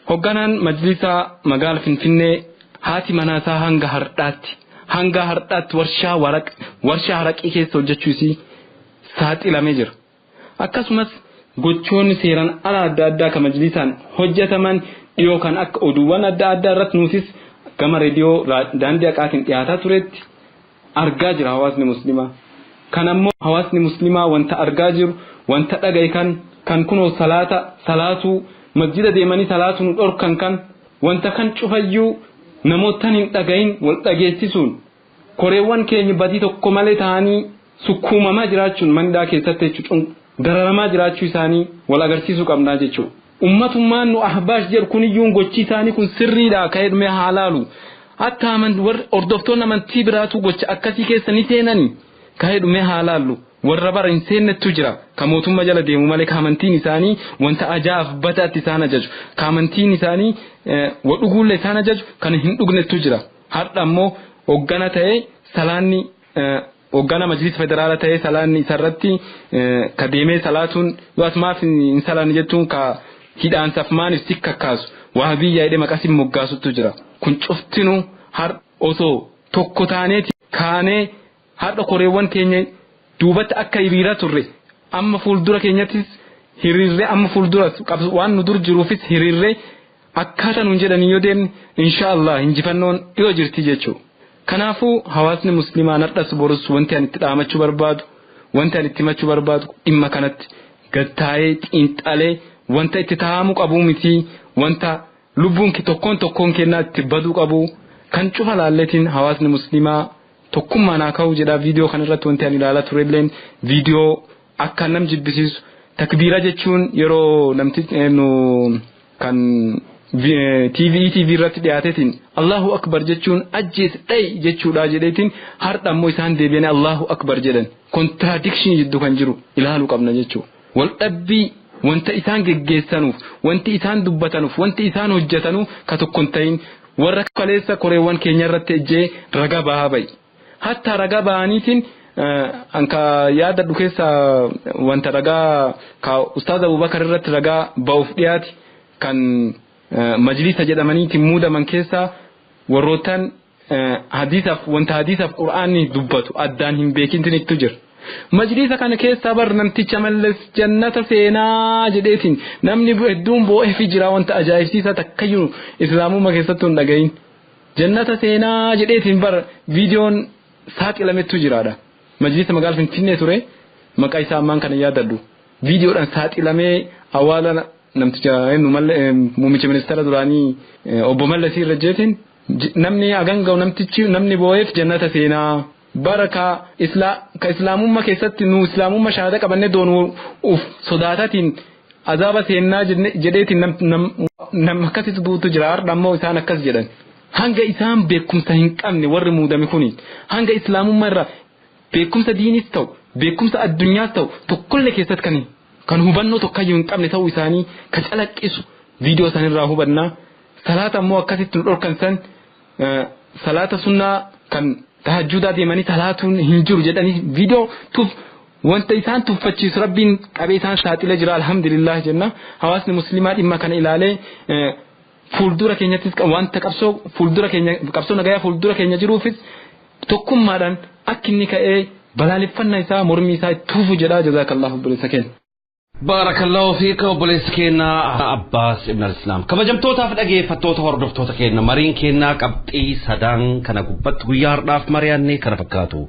Hogganaan majlisaa magaala Finfinnee haati manaasaa hanga har'aatti warshaa haraqii keessa hojjechuu isii saaxilamee jira. Akkasumas gochoonni seeraan ala adda addaa kan majlisaan hojjetaman dhiyoo kan akka oduuwwan adda addaa irratti nutis gama reediyoo daandii haqaatiin dhiyaataa turetti argaa jira hawaasni muslimaa. Kan ammoo hawaasni muslimaa wanta argaa jiru, wanta dhagaye kan kunoo salaata salaatuu masjida deemanii salaatuu nu dhorkan, kan wanta kan cufayyuu namootan hin dhagayin wal dhageessisuun, koreewwan keenya badii tokko malee ta'anii sukkuumamaa jiraachuun mandaa keessatti jechuun dararamaa jiraachuu isaanii wal agarsiisuu qabnaa jechuudha. Ummatummaan nu Ahbaash jedhu kuniyyuu gochi isaanii kun sirriidha ka'ee dhumee haa laalu. Hatta warri hordoftoonni amantii biraatu gocha akkasii keessa ni seenanii ka'ee dhumee haa laallu. Warra bara hin seennettu jira ka mootummaa jala deemu malee, ka amantiin isaanii wanta ajaa'af badaatti isaan ajaju, ka amantiin isaanii wa dhuguullee isaan ajaju kan hin dhugnettu jira. Har'a ammoo hoggana ta'ee salaanni, hoggana majlisa federaala ta'ee salaanni isarratti ka deemee salaatuun yoo as maaf hin salaanne jettuun ka hidhaansaaf maaniif si kakkaasu wahabiyyaa jedhee maqaa moggaasuttu jira. Kun cuftinuu har osoo tokko taaneeti kaanee har'a koreewwan keenya duubatti akka hiriira turre amma fuuldura keenyattis hiriirree, amma fuuldura waan nu dur jiruufis hiriirree akkaataa nuun jedhanii yoo deemne, insha Allah injifannoon dhiyoo jirti jechuudha. Kanaafuu hawaasni musliimaa har'as borus wanti ani itti dhaamachuu barbaadu, wanti ani itti himachuu barbaadu dhimma kanatti gattaa'ee xiinxalee wanta itti taa'amuu qabu miti, wanta lubbuun tokkoon tokkoon kennaa itti baduu qabu kan cufa laalleetiin hawaasni musliimaa tokkummaan haa ka'u jedha. Viidiyoo kanarratti wanti ani ilaalaa turelleen viidiyoo akka nam jibbisiisu takbiira jechuun yeroo namti nu kan TV TV irratti dhiyaateetiin Allahu Akbar jechuun ajjees dha'i jechuudha jedheetiin har'a ammoo isaan deebi'anii Allahu Akbar jedhan. Contradiction jidduu kan jiru ilaaluu qabna jechuudha. Waldhabbii wanta isaan geggeessanuuf, wanti isaan dubbatanuuf, wanti isaan hojjetanuuf ka tokko hin ta'in warra kaleessa koreewwan keenya irratti ejjee raga bahaa ba'i. Hatta raga bahaniitiin anka yaadadhu keessa wanta ragaa ka Ustaaz Abubakar irratti ragaa ba'uuf dhiyaate kan majlisa jedhamaniitiin muudaman keessa warrootaan hadiisaaf wanta hadiisaaf qura'aanni dubbatu addaan hin beekintinitu jira. Majlisa kana keessa bar namticha Mallas jannata seenaa jedheetiin namni hedduun boo'eefi jira wanta ajaa'ibsiisaa takkayyuu islaamummaa keessattuu hin dhagahin. Jannata seenaa jedheetiin bar viidiyoon saaxilamettu jiraadha. Majlisa magaalaa Finfinnee ture maqaa isaa ammaan kana yaadadhu. Viidiyoodhaan saaxilamee awwaala namticha muummicha ministeera duraanii obbo Mallasii irra jeetiin namni hagan ga'u namtichi namni boo'eef jannata seenaa. Bara ka islaamummaa keessatti nu islaamummaa shahaada qabannee doonuu uf sodaatatiin azaaba seenaa jedheetiin nam akkasitti duutu jira. Har'a ammoo isaan akkas jedhan. Hanga isaan beekumsa hin qabne warri muudame kuni hanga islaamummaa irraa beekumsa diinis ta'u beekumsa addunyaas ta'u tokkollee keessatti kan hubannoo tokkayyuu hin qabne ta'uu isaanii ka calaqqisu viidiyoo sanirraa hubannaa. Salaata ammoo akkasitti nu dhorkan san salaata sunnaa kan tahajjudaa deemanii salaatuun hin jiru jedhanii viidiyoo tuuf wanta isaan tuffachiisu rabbiin qabee isaan saaxile jira alhamdulillah jenna. Hawaasni musliimaa dhimma kana ilaalee fuuldura keenyattis wanta qabsoo fuuldura keenya qabsoo nagayaa fuuldura keenya jiruufis tokkummaadhaan akka inni ka'ee balaaleffannaa isaa mormii isaa tuufu jedha. Jazaakallahu obboleessa keenya. Barakallahu fiika obboleessa keenya Abbaas Ibn al-Islaam. Kabajamtootaaf dhageeffattoota hordoftoota keenya mariin keenya qabxii sadan kana gubbatti guyyaa har'aaf mari'annee kana fakkaatu.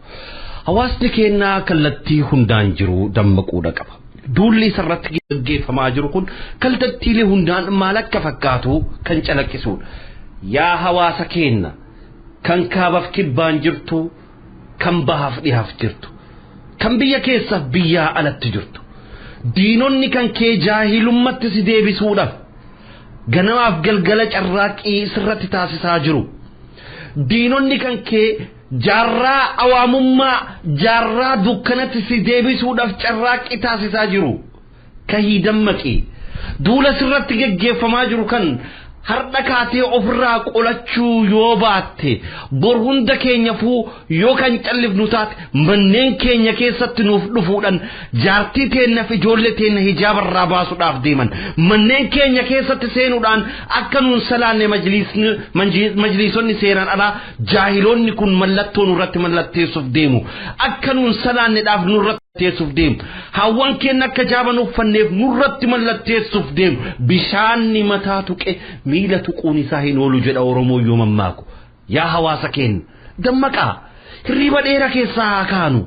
Hawaasni keenya kallattii hundaan jiru dammaquudha qaba. Duulli isarratti gaggeeffamaa jiru kun kallattiilee hundaan maal akka fakkaatu kan calaqqisuudha. Yaa hawaasa keenya kan kaabaaf kibbaan jirtu, kan bahaaf dhihaaf jirtu, kan biyya keessaaf biyyaa alatti jirtu. Diinonni kan kee jaahilummatti si deebisuudhaaf ganamaaf galgala carraaqqii sirratti taasisaa jiru. Diinonni kan kee jaarraa awaamummaa jaarraa dukkanatti si deebisuudhaaf carraaqqii taasisaa jiru. Kahii dammaqi. Duula sirratti geggeeffamaa jiru kan har'a kaatee ofirraa qolachuu yoo baatte bor hunda keenyafuu yoo kan callifnu taate manneen keenya keessatti nuuf dhufuudhaan jaartii teennaaf ijoollee teenna hijaabarraa baasuudhaaf deeman manneen keenya keessatti seenuudhaan akka nuun salaanne majliisonni seeraan alaa jaahiloonni kun mallattoo nurratti mallatteessuuf deemu akka nuun salaanneedhaaf nurratti mallatteessuuf deemu hawwan keenya akka jaaban uffanneef nurratti mallatteessuuf deemu bishaanni mataa tuqe miila tuquun isaa hin oolu jedha Oromoo yoo mammaaku. Yaa hawaasa keenya dammaqaa, hirriba dheeraa keessaa haa kaanu,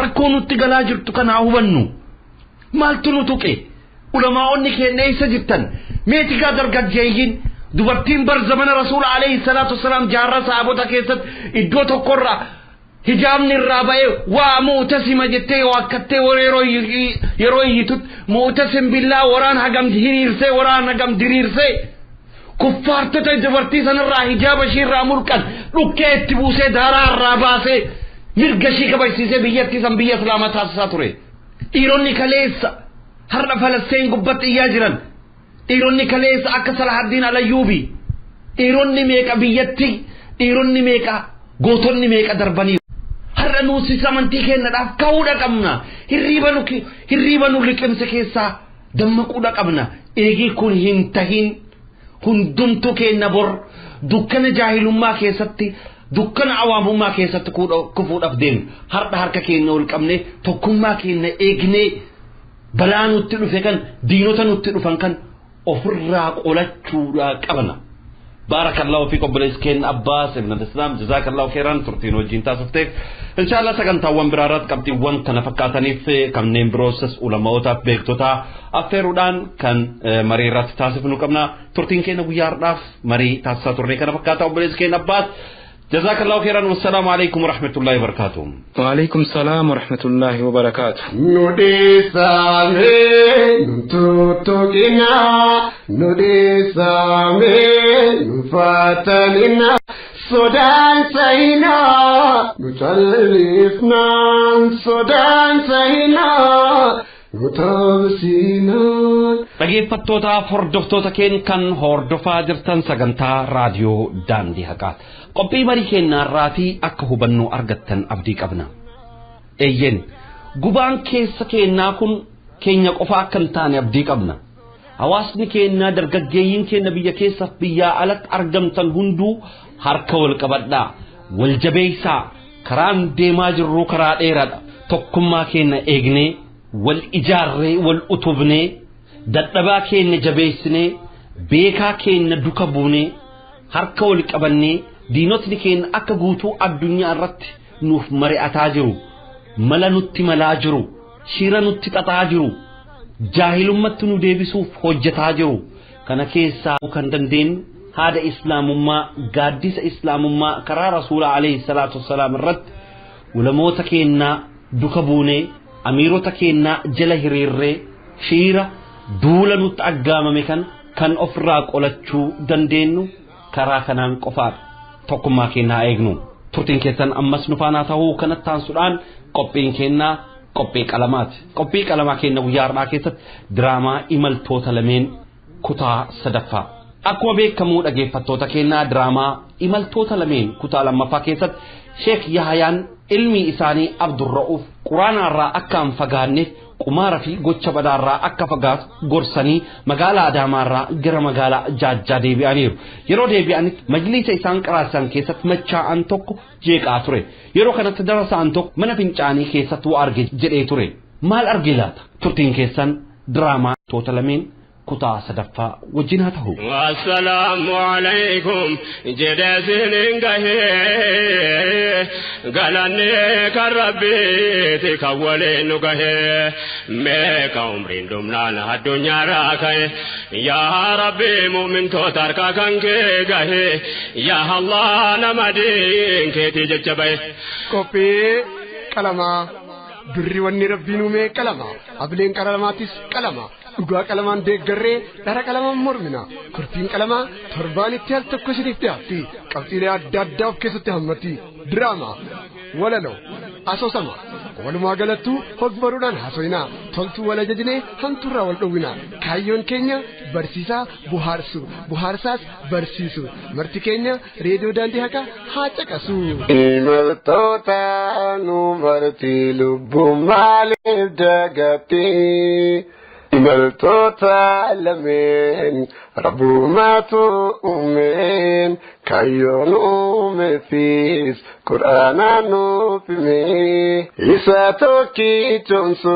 rakkoo nutti galaa jirtu kana hubannu. Maaltu nu tuqe? Ulamaa'onni keenya eessa jirtan? Meetigaa dargaggeeyyiin dubartiin bar zamana rasuula alayhi salaatu wasalaam jaarraa sahaabota keessatti iddoo tokkorraa hijaabni irraa ba'ee waa mu'tasima jettee waakkattee yeroo iyyitutti mu'tasim billaa waraan hagam hiriirsee waraan hagam diriirsee kuffaartota dubartii sanarraa hijaaba ishii irraa mulqan dhukkee itti buusee daaraa irraa baasee mirga ishii kabajsiisee biyyattii san biyya islaamaa taasisaa ture. Dhiironni kaleessa har'a Falasteen gubbatti iyyaa jiran, dhiironni kaleessa akka Salahaddiin Alayyuubi, dhiironni meeqa biyyatti, dhiironni meeqa gootonni meeqa darbanii. Har'a nuusis amantii keenyadhaaf ka'uudha qabna. Hirriiba nu liqimse keessaa dammaquudha qabna. Eegii kun hin tahin hundumtu keenya bor dukkana jaahilummaa keessatti dukkana awaamummaa keessatti kufuudhaaf deemna. Har'a harka keenya ol qabne tokkummaa keenya eegnee balaa nutti dhufe kan diinota nutti dhufan kan ofirraa qolachuudha qabna. Barakallahu fiik obboleessi keenya Abbaas ibn al-Islaam jazaakallahu khairan turtiin wajjin taasifteef inshallah sagantaawwan biraa irratti qabxiiwwan kana fakkaataniif kanneen biroos ulama'ootaaf beektota affeeruudhaan kan marii irratti taasifnu qabna. Turtiin keenya guyyaa har'aaf marii taasisaa turre kana fakkaata obboleessi keenya Abbaas جزاك الله خيرا والسلام عليكم ورحمة الله وبركاته. وعليكم السلام ورحمة الله وبركاته. نودي سامي نتوتوكينا نودي سامي نفاتلنا سودان سينا نتلفنا سودان سينا نتوسينا. Dhaggeeffattootaaf hordoftoota keenya kan hordofaa jirtan sagantaa raadiyoo daandii haqaa. Qophii marii keenyaarraatii akka hubannoo argattan abdii qabna. Eeyyeen gubaan keessa keenyaa kun keenya qofa akka hin taane abdii qabna. Hawaasni keenyaa dargaggeeyyiin keenya biyya keessaaf biyyaa alatti argamtan hunduu harka wal qabadhaa, wal jabeessaa, karaan deemaa jirru karaa dheeraadha. Tokkummaa keenya eegnee, wal ijaarree, wal utubnee, dadhabaa keenya jabeessinee, beekaa keenya duka buunee, harka wal qabannee diinotni keenya akka guutuu addunyaa irratti nuuf mari'ataa jiru, mala nutti malaa jiru, shira nutti xaxaa jiru, jaahilummatti nu deebisuuf hojjetaa jiru. Kana keessaa kan dandeenyu haada islaamummaa, gaaddisa islaamummaa karaa rasuula alayhi salaatu wassalaam irratti ulamoota keenyaa duka buunee, amiirota keenyaa jala hiriirree, shiira duula nutti aggaamame kan ofirraa qolachuu dandeenyu karaa kanaan qofaadha. Tokkummaa keenyaa eegnu. Turtiin keessan ammas nu faanaa ta'uu kanatti taansuudhaan qophiin keenyaa qophii qalamaati. Qophii qalamaa keenya guyyaa har'aa keessatti diraamaa imaltoota lameen kutaa sadaffaa. Akkuma beekamu dhaggeeffattoota keenyaa diraamaa imaltoota lameen kutaa lammaffaa keessatti Sheek Yahayaan ilmi isaanii Abdurra'uuf quraanaarraa akka hin fagaanneef qumaara fi gocha badaarraa akka fagaatu gorsanii magaalaa Adaamaarraa gara magaalaa Jaajjaa deebi'aniiru. Yeroo deebi'anitti majliisa isaan qaraasan keessatti machaa'an tokko jeeqaa ture. Yeroo kanatti darasaan tokko mana fincaanii keessatti waa arge jedhee ture. Maal arge laata? Turtiin keessan diraamaa toota lameen kutaa sadaffaa wajjin haa ta'u. Assalaamu alaykum jedhee sinin gahee galanni kan rabbiiti kan waliin nu gahee meeqa umriin dhumnaan addunyaarraa ka'e yaa rabbi mu'mintoota harkaa kan kee gahee yaa Allah nama diin keetii jecha ba'e. Qophii qalamaa birri wanni rabbiin uume qalama ableen qalamaatis qalama. Dhugaa qalamaan deeggarree dhara qalamaan mormina. Kurtiin qalamaa torbaanitti al tokko isiniif dhiyaatti. Qabxiilee adda addaa of keessatti hammatti. Diraamaa, walaloo, asoosama. Walumaa galattuu hogbaruudhaan haasofina. Toltuu wal ajajnee hamtuurraa wal dhowwina. Kaayyoon keenya barsiisaa buhaarsu. Buhaarsaas barsiisu. Marti keenya reediyoo daandii haqaa haa caqasu. Imaltoota nu marti lubbuu maaliif dagattee? Imaltoota lameen rabbumaatu uumeen kaayyoon uumeefis quraanaan nuuf himee isa tokkichomsu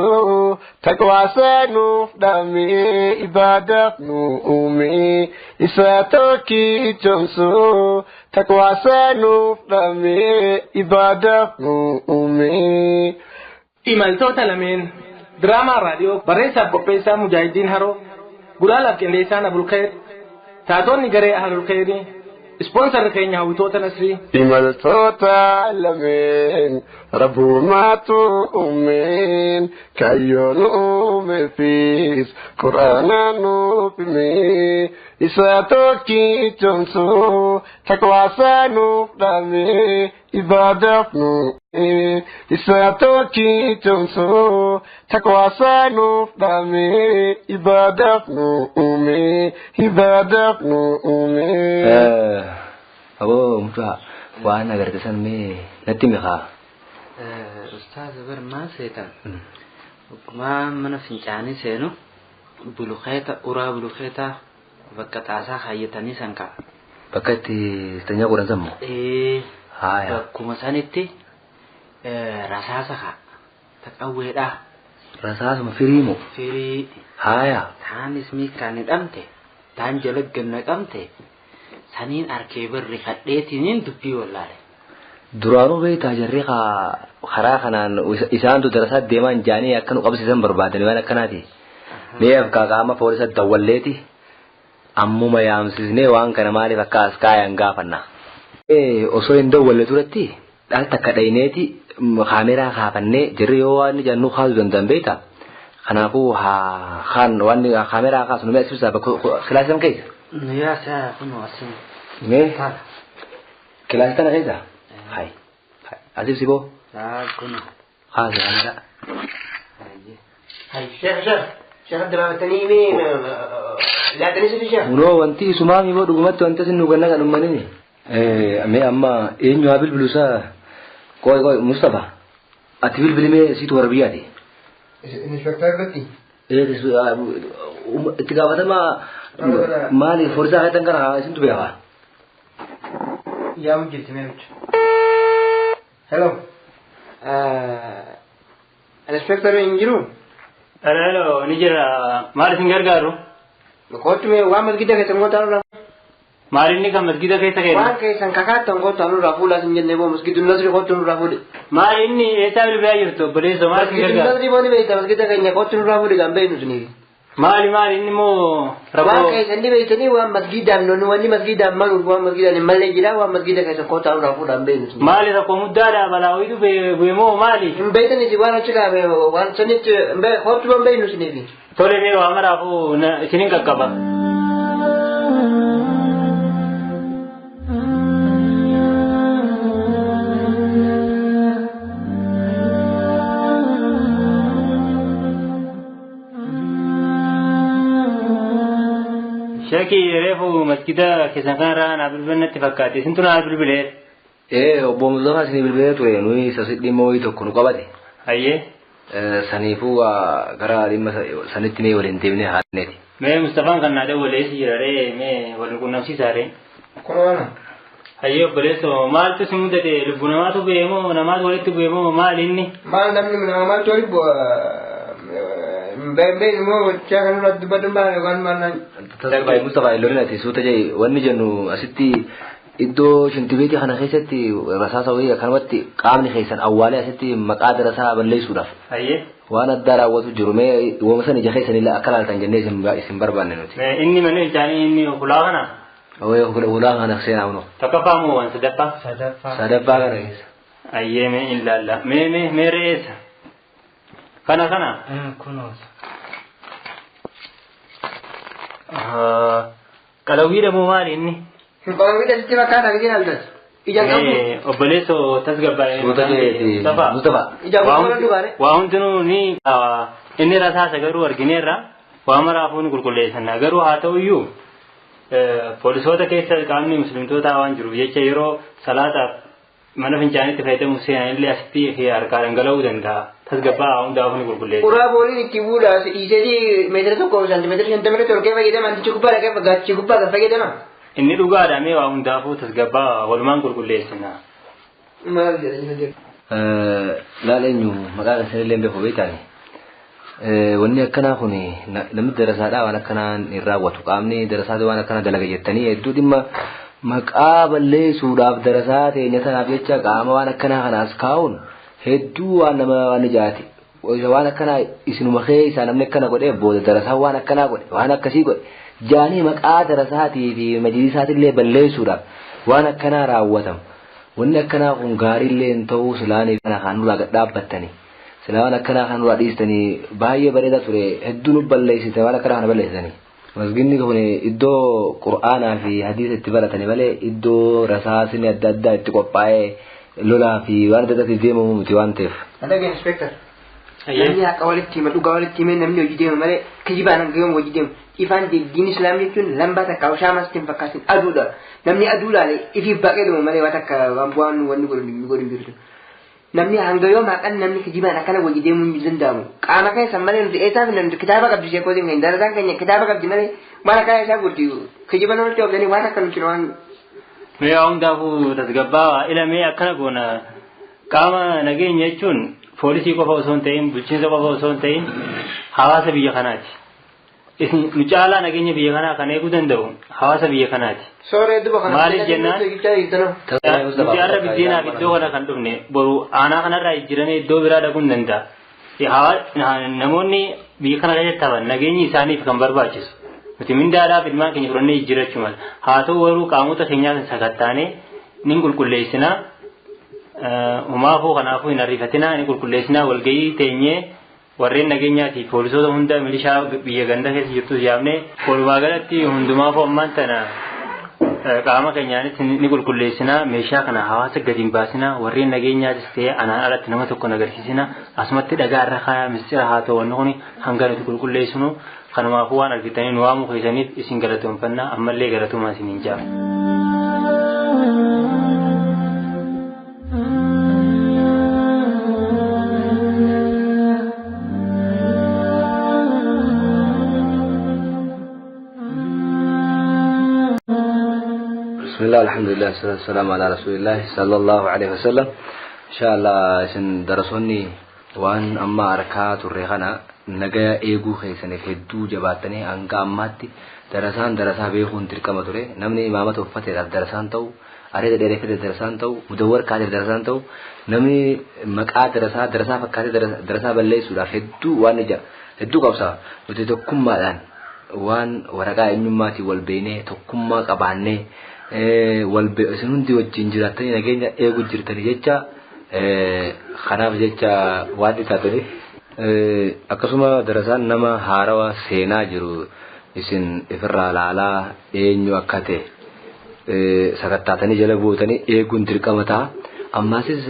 taqwaasaa nuuf dhaamee ibaadaaf nu uumee isa tokkichomsu taqwaasaa nuuf dhaamee ibaadaaf nu uumee. Imaltoota lameen. Diraamaa raadiyoo barreessaaf qopheessaa Mujaahidiin Haroo, gulaalaaf qindeessaan Abulkheer, taatonni garee Ahlulkheyrii, ispoonsarri keenya hawwitoota Nasrii. Imaltoota lameen rabbumaatu uumeen kaayyoon uumeefis quraanaan nuuf himee isa tokkichomsu taqwaasaa nuuf dhaamee ibaadaaf nu isa tokkichomsu taqwaasaa nuuf dhaamee ibaadaaf nu uumee ibaadaaf nu uumee. Aboo mucaa waan agarte san mee natti miqaa. Ustaaz bar maal seetan? Ogummaa mana fincaanii seenu bulukeeta uraa bulukeetaa bakka xaasaa kaayyatanii san ka'a. Bakka itti tanyaa godhan san moo? Haaya. Bakkuma sanitti rasaasa ka'a. Taqawweedhaa. Rasaasuma firii moo? Firii. Haaya. Taanis miikaan hidhamte taan jala gannaqamte Saniin arkee barri kadheetiniin dubbii wallaale. Duraanuu beektaa jarri karaa kanaan isaantu darasaa deemaan jaanii akka nu qabsiisan barbaadani waan akkanaati. Mee afkaa qaama poolisa dawwalleeti ammuma yaamsisnee waan kana maaliif akka as kaayan gaafanna. Osoo hin dawwalle duratti dhaal takka dhayineeti kaameraa kaafannee jarri yoo waan jennu kaasuu danda'an beektaa. Kanaafuu haan waan kaameraa kaasu nu asibsaa bakka kilaasii kam keessa? Yaa saa kun asin. Mee kilaasii tana keessa? Hai. Asibsi boo? Laa kun. Kaasi kaameraa. Hai sheekh sheekh sheekh dabaabatanii mee laatanii sirri sheekh. Kunoo wanti isumaami boo dhugumatti wanti asin nu ganna kan uummanini. Mee amma eenyu haa bilbilu isaa? Qoy qoy Mustafa ati bilbili mee siitu warra biyyaati. Inspektar irratti? Itti gaafatama maali foorisaa keessan kana isintu beekaa? Yaa jirti mee bicha. Hello. Inspektar hin jiru? Hello hello ni jira maal isin gargaaru? Kootu mee waan masgida keessan gootaa nurraa. Maal inni kan masgida keessa kennu? Waan keessan kakaattan gootaa nurraa fuula isin jennee boo masgidu nasri kootu nurraa fuudhe. Maal inni eessaa bilbilaa jirtu obboleessoo maal isin gargaaru? Masgidu nasri boo ni beekta masgida keenya kootu nurraa fuudhe kan beeknu suniif. Maali maali inni moo rakkoo? Waan keessan ni beektanii waan masgidaan nonni wanni masgidaan maluuf waan masgidaan hin mallee jira waan masgida keessa kootaa nurraa fuudhaan beeknu suniif. Maali rakkoo muddaadha balaa wayitu bu'e moo maali? Hin beektanii waan achi kaa'ame waan sanitti kootu waan beeknu suniif. Tole mee waa maraafuu isinin qaqqaba. Sheekii reefu masgida keessan kanarraa naa bilbilannatti fakkaate isintu naa bilbilee. Obbo Mustafaa isinii bilbilee ture nuyi isa dhimma wayii tokko nu qabate. Hayyee. Saniifuu gara dhimma sanitti mee waliin deemnee haadneeti. Mee Mustafaan kan naa dawwalee si jira ree mee wal quunnamsiisaa ree. Akkuma Hayyee obboleessoo maaltu si mudate lubbu namaatu bu'ee moo namaatu walitti bu'ee moo maali inni? Maal namni nama maaltu walitti bu'a? Beeku moo wachaa kan irratti dubbatu maal yookaan maal naan. Tasgabbaa'i Mustafaa lolin ati suuta jee wanni jennu asitti iddoo shuntibeetii kana keessatti rasaasa wayii akkanumatti qaamni keessan awwaalee asitti maqaa darasaa balleessuudhaaf. Hayyee. Waan addaa raawwatu jiru mee wooma san ija keessan illee akka laaltan jennee isin barbaanne nuti. Inni mana fincaanii inni hulaa kana? Hulaa kana seenaa kunoo. Tokkoffaa moo waan sadaffaa? Sadaffaa. Sadaffaa kana keessa. Hayyee mee in laalla mee mee mee re'eessa? Kana kana? Kunuunsa. Qalawwiidha moo maali inni? Qalawwiidha sitti fakkaata gidi altas. Ija qabu. Obboleessoo tasgabbaa'ee. Suuta jeeti. Mustafa. Ija qabu dubaare. Waa hundinuu ni inni rasaasa garuu argineerra waa maraafuu ni qulqulleessanna garuu haa ta'u iyyuu poolisoota keessa qaamni muslimtootaa waan jiruuf jecha yeroo salaataaf mana fincaanitti fayyadamu seenan illee asitti harkaa dhangala'uu danda'a. Tasgabbaa hundaafuu ni qulqulleessa. Uraa booliin itti buula dhiiseetii meetira 1 saantimeetira 50 ol kee fayyadama antichi gubbaa dhaqee gaachi gubbaa kan fayyadama. Inni dhugaadha mee waa hundaafuu tasgabbaa walumaan qulqulleessina. Maal jedhanii jedhu. Laal eenyu maqaa keessan illee beeku beektaani. Wanni akkanaa kun namni darasaadhaa waan akkanaa hin raawwatu qaamni darasaadhaa waan akkanaa dalaga jettanii hedduu dhimma maqaa balleessuudhaaf darasaa teenya tanaaf jecha qaama waan akkanaa kanaas kaa'uun hedduu waan nama waan ijaati. Waan akkanaa isinuma keessaa namni akkana godhee booda darasaa waan akkanaa godhe waan akkasii godhe jaanii maqaa darasaatii fi majlisaatillee balleessuudhaaf waan akkanaa raawwatamu. Wanni akkanaa kun gaariillee hin ta'uu silaanii kana kan nurraa gad dhaabbattanii silaa waan akkanaa kan nurraa dhiistanii baay'ee bareedaa ture hedduu nu balleessite waan akkanaa kana balleessitanii. Masginni kun iddoo qur'aanaa fi hadiisa itti baratanii malee iddoo rasaasni adda addaa itti qophaa'ee lolaa fi waan adda addaatti deemamu miti waan ta'eef. Dhageen inspektar. Namni haqa walitti hima dhugaa walitti himee namni hojii deema malee kijibaan hanga yoom hojii deema. Ifaan diin islaam jechuun lambaa takka shaamaas ittiin fakkaatin aduudha. Namni aduu laale ifiif baaqee deema malee waan takka waan bu'aan wanni godhu hin jirtu. Namni hanga yoom haqan namni kijibaan akkana hojii deemuu hin danda'amu. Qaama keessan malee nuti eessaaf namni kitaaba qabdi sheekootiin keenya darasaan keenya kitaaba qabdi malee waan akkana isaa gurti kijiba namatti oofdanii waan akka nuti waan. Mee waa hundaafuu tasgabbaa ilamee akkana goona qaama nageenya jechuun poolisii qofa osoo hin ta'in bulchiinsa qofa osoo hin ta'in hawaasa biyya kanaati. Isin nu caalaa nageenya biyya kanaa kan eeguu danda'u hawaasa biyya kanaati. Sooree duba kana. Maaliif jennaan nuti har'a biddeenaaf iddoo kana kan dhufne boru aanaa kanarraa jijjiiranii iddoo biraa dhaquu hin danda'a. Namoonni biyya kana keessatti hafan nageenyi isaaniif kan barbaachisu. Nuti mindaadhaaf ilmaan keenya fudhannee jijjiirachuu mala. Haa ta'u garuu qaamota keenyaa sakattaanee ni qulqulleessinaa. Humaafuu kanaafuu hin ariifatinaa ni qulqulleessinaa walgahii teenyee warreen nageenyaati poolisoota hunda milishaa biyya ganda keessa jirtus yaamnee walumaa galatti hundumaafuu ammaan tana qaama keenyaanis ni qulqulleessinaa meeshaa kana hawaasa gadi hin baasinaa warreen nageenyaatis ta'ee anaan alatti nama tokko hin agarsiisinaa asumatti dhagaa irra kaayaa misira haa ta'u wanni kun hanga nuti qulqulleessinu kanumaafuu waan argitanii nu waamuu keessaniif isin galatoonfannaa ammallee galatoomaa isin hin jaalu. بسم الله الحمد لله والصلاة والسلام على رسول الله صلى الله عليه وسلم. إن شاء الله إسن درسوني وأن أما أركات الرهانة نجا إيجو خيسن هدو جباتني أنك أماتي درسان درسا بيخون تلك مدري نمني إمامة وفتة درسان تو أريد درسة درسان تو مدور كادر درسان تو نمني مكا درسا درسا فكادر درسا بلي سورة هدو وان نجا هدو قبصة وتتكم مالان وان ورقا إنماتي والبينة تكم قبانة isin hundi wajjin jiraattanii nageenya eeguu jirtanii jecha kanaaf jecha waan taataniif akkasuma darasaan nama haarawaa seenaa jiru isin ifirraa laalaa eenyu akka ta'e sakattaatanii jala buutanii eeguun dirqama ta'a. Ammaasis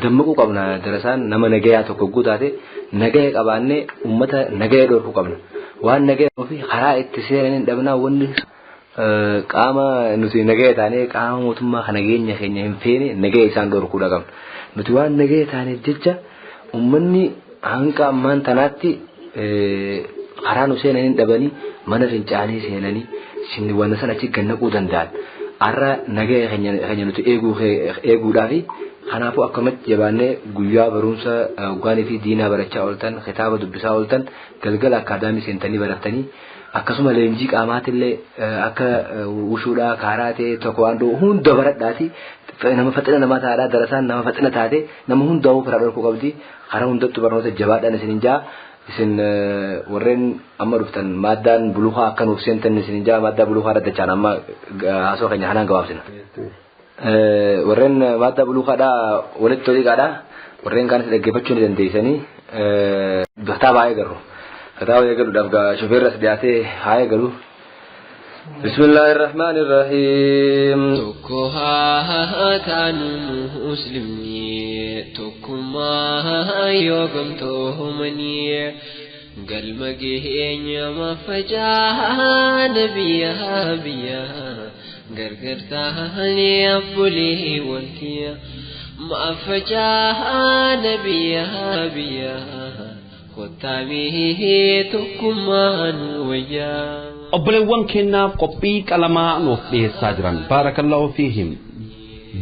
dammaquu qabna darasaan nama nagayaa tokko guutaate nagaya qabaannee uummata nagaya dhorkuu qabna. Waan nagaya ofii karaa itti seenanii dhabnaa wanni qaama nuti nagaya taanee qaama mootummaa kana nageenya keenya hin feene nagaya isaan dhorkuudha qabna. Nuti waan nagaya taaneef jecha uummanni hanga ammaan tanaatti karaa nu seenanii dhabanii mana fincaanii seenanii wanta sana achi gannaquu danda'an. Har'a nagaya keenya nuti eeguudhaafi kanaafuu akkamatti jabaannee guyyaa barumsa hoggaanii fi diinaa barachaa ooltan kitaaba dubbisaa ooltan galgala akkaadaamii seentanii barattanii akkasuma leenjii qaamaatillee akka wushuudhaa kaaraatee tokko waan hunda baradhaati nama faxina namaa taadhaa darasaan nama faxina taate nama hundaa'uu karaa dhorkuu qabdi karaa hundattuu barnoota jabaadhaan isin hin jaa isin warreen amma dhuftan maaddaan bulukaa akka nuuf seentan isin hin jaa maaddaa bulukaa raddachaan amma haasoo keenya kanaan gabaabsina. Warreen maaddaa bulukaadhaa walitti toliqaadhaa warreen kaanis dhaggeeffachuu ni dandeessanii kitaaba haa eegallu. Kitaaba eegaluudhaaf shofeerras dhiyaatee haa eegalu. بسم الله الرحمن الرحيم. Tokko taanu muslimni tokkummaa yoo gamtoomanii galma geenya mafacaana biyya biyya gargar taane abbolee wantiya mafacaana biyya biyya kottaamee tokkummaan wayyaa. Obboleewwan keenyaaf qophii qalamaa nuuf dhiyeessaa jiran baarakallahu fiihim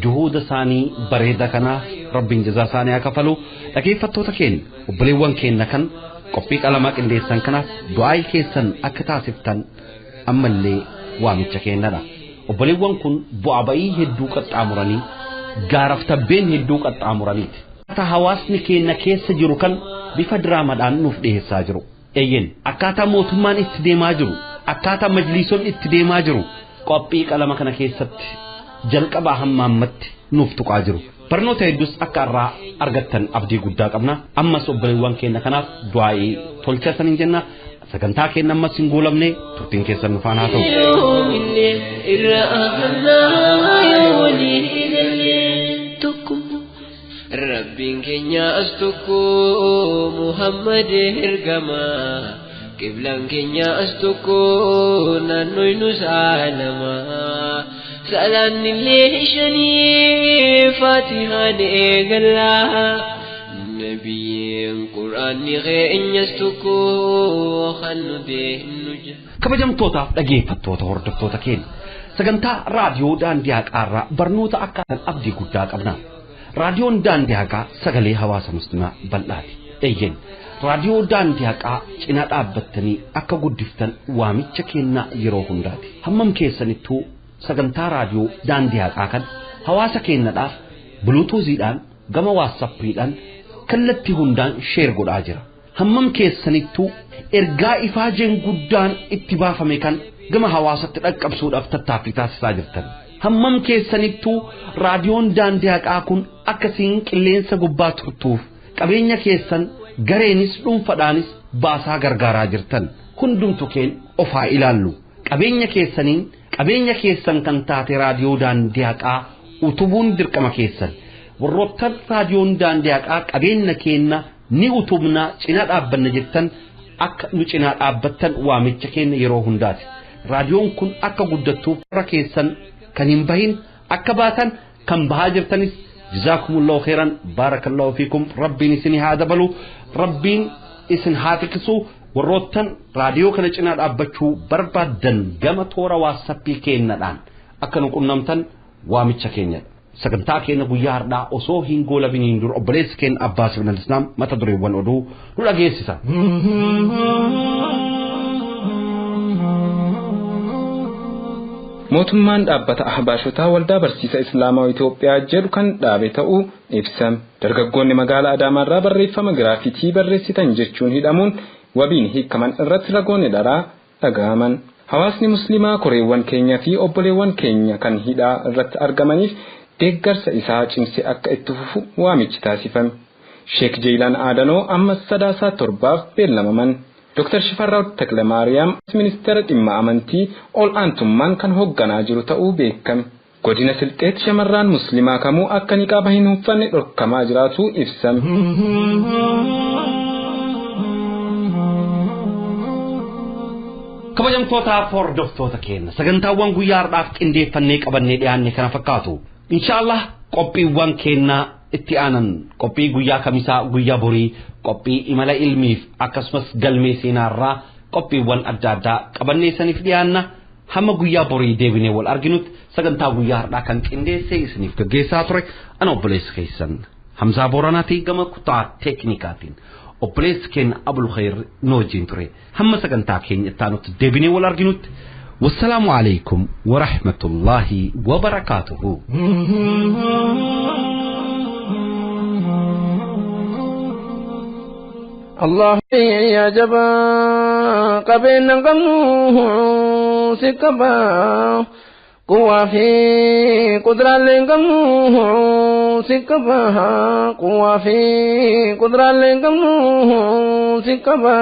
juhuuda isaanii bareeda kanaaf rabbiin jazaa isaanii haa kafalu. Dhaggeeffattoota keenya obboleewwan keenya kan qophii qalamaa qindeessan kanaaf du'aa keessan akka taasiftan ammallee waamicha keenyadha. Obboleewwan kun bu'aa ba'ii hedduu qaxxaamuranii gaaraaf tabbeen hedduu qaxxaamuraniiti. Hawaasni keenya keessa jiru kan bifa diraamaadhaan nuuf dhiyeessaa jiru. Eeyyeen akkaataa mootummaan itti deemaa jiru akkaataa majliisonni itti deemaa jiru qophii qalama kana keessatti jalqabaa hamma ammatti nuuf tuqaa jiru. Barnoota hedduus akka irraa argattan abdii guddaa qabna. Ammas obboleewwan keenya kanaaf du'aa'ii tolcha saniin jenna. Sagantaa keenya ammas hin goolamne turtiin keessan nu faana haa ta'u. Rabbiin keenya as tokko Muhammad ergamaa. Qiblaan keenya as tokko naannoo nu saalama. Salaanni illee shanii Faatihaan eegalla. Nabiyyiin Quraanni keenyas tokko kan nu deemnu jira. Kabajamtootaaf dhaggeeffattoota hordoftoota keenya sagantaa raadiyoo daandii haqaarraa barnoota akkaataan abdii guddaa qabna. Raadiyoon daandii haqaa sagalee hawaasa musliimaa bal'aati. Eeyyen raadiyoo daandii haqaa cinaa dhaabbattanii akka guddiftan waamicha kennaa yeroo hundaati. Hammam keessanittuu sagantaa raadiyoo daandii haqaa kan hawaasa keenyadhaaf buluutuuziidhaan gama waatsappiidhaan kallattii hundaan sheer godhaa jira. Hammam keessanittuu ergaa ifaajeen guddaan itti baafame kan gama hawaasatti dhaqqabsuudhaaf tattaaffii taasisaa jirtan. Hammam keessanittuu raadiyoon daandii haqaa kun akkasiin qilleensa gubbaa turtuuf qabeenya keessan gareenis dhuunfadhaanis baasaa gargaaraa jirtan. Hundumtu keen ofaa ilaallu. Qabeenya keessaniin qabeenya keessan kan taate raadiyoo daandii haqaa utubuun dirqama keessan. Warroottan raadiyoon daandii haqaa qabeenya keenna ni utubnaa cinaa dhaabbanna jettan akka nu cinaa dhaabbattan waamicha keenya yeroo hundaati. Raadiyoon kun akka guddattuuf warra keessan kan hin bahin akka baatan kan bahaa jirtanis jazaakumullahu khairan baarakallahu fiikum rabbiin isin haa dabalu rabbiin isin haa tiksu. Warroottan raadiyoo kana cinaa dhaabbachuu barbaaddan gama toora waatsappii keenyadhaan akka nu qunnamtan waamicha keenyadha. Sagantaa keenya guyyaa har'aa osoo hin goolabiniin dura obboleessi keenya Abbaas ibn al-Islaam mata dureewwan oduu nu dhageessisa. Mootummaan dhaabbata Ahbaashotaa waldaa barsiisa Islaamaa Itoophiyaa jedhu kan dhaabe ta'uu ibsame. Dargaggoonni magaalaa Adaamaarraa barreeffama giraafitii barreessitan jechuun hidhamuun wabiin hiikaman irratti ragoonni dharaa dhaga'aman. Hawaasni Musliimaa koreewwan keenya fi obboleewwan keenya kan hidhaa irratti argamaniif deeggarsa isaa cimsee akka itti fufu waamichi taasifame. Sheek Jeelaan Aadanoo amma sadaasaa torbaaf beellamaman. Dr. Shifarraw Taklamaariyaam ministeera dhimma amantii ol aantummaan kan hoogganaa jiru ta'uu beekame. Godina Silxeetti shamarraan Musliimaa kamuu akka niqaaba hin uffanne dhorkamaa jiraatu ibsame. Kabajamtootaaf hordoftoota keenya sagantaawwan guyyaa har'aaf qindeeffannee qabannee dhiyaanne kana fakkaatu. Inshaallah qophiiwwan keenyaa itti aanan qophii guyyaa kamisaa guyyaa borii qophii imala ilmiif akkasumas galmee seenaarraa qophiiwwan adda addaa qabannee isiniif dhiyaanna. Hamma guyyaa borii deebinee wal arginutti sagantaa guyyaa har'aa kan qindeessee isiniif gaggeessaa ture ana obboleessa keessan Hamzaa Booranaatii gama kutaa teeknikaatiin obboleessi keenya Abul Khayr nu wajjin ture. Hamma sagantaa keenya itti aanutti deebinee wal arginutti والسلام عليكم ورحمة الله وبركاته. الله يا جبا قبل قمنوه سكبا قوة في قدرة لقمنوه سكبا قوة في قدرة لقمنوه سكبا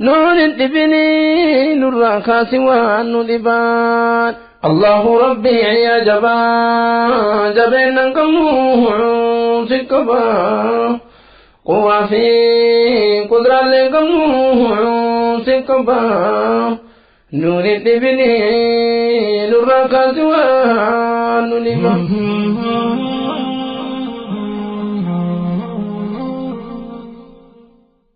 نور تبني نور كاسوان نذبان الله ربي يا جبا جبين قمنوه سكبا قوة في قدرة لقمنوه سكبا نور تبني نور كاسوان نذبان.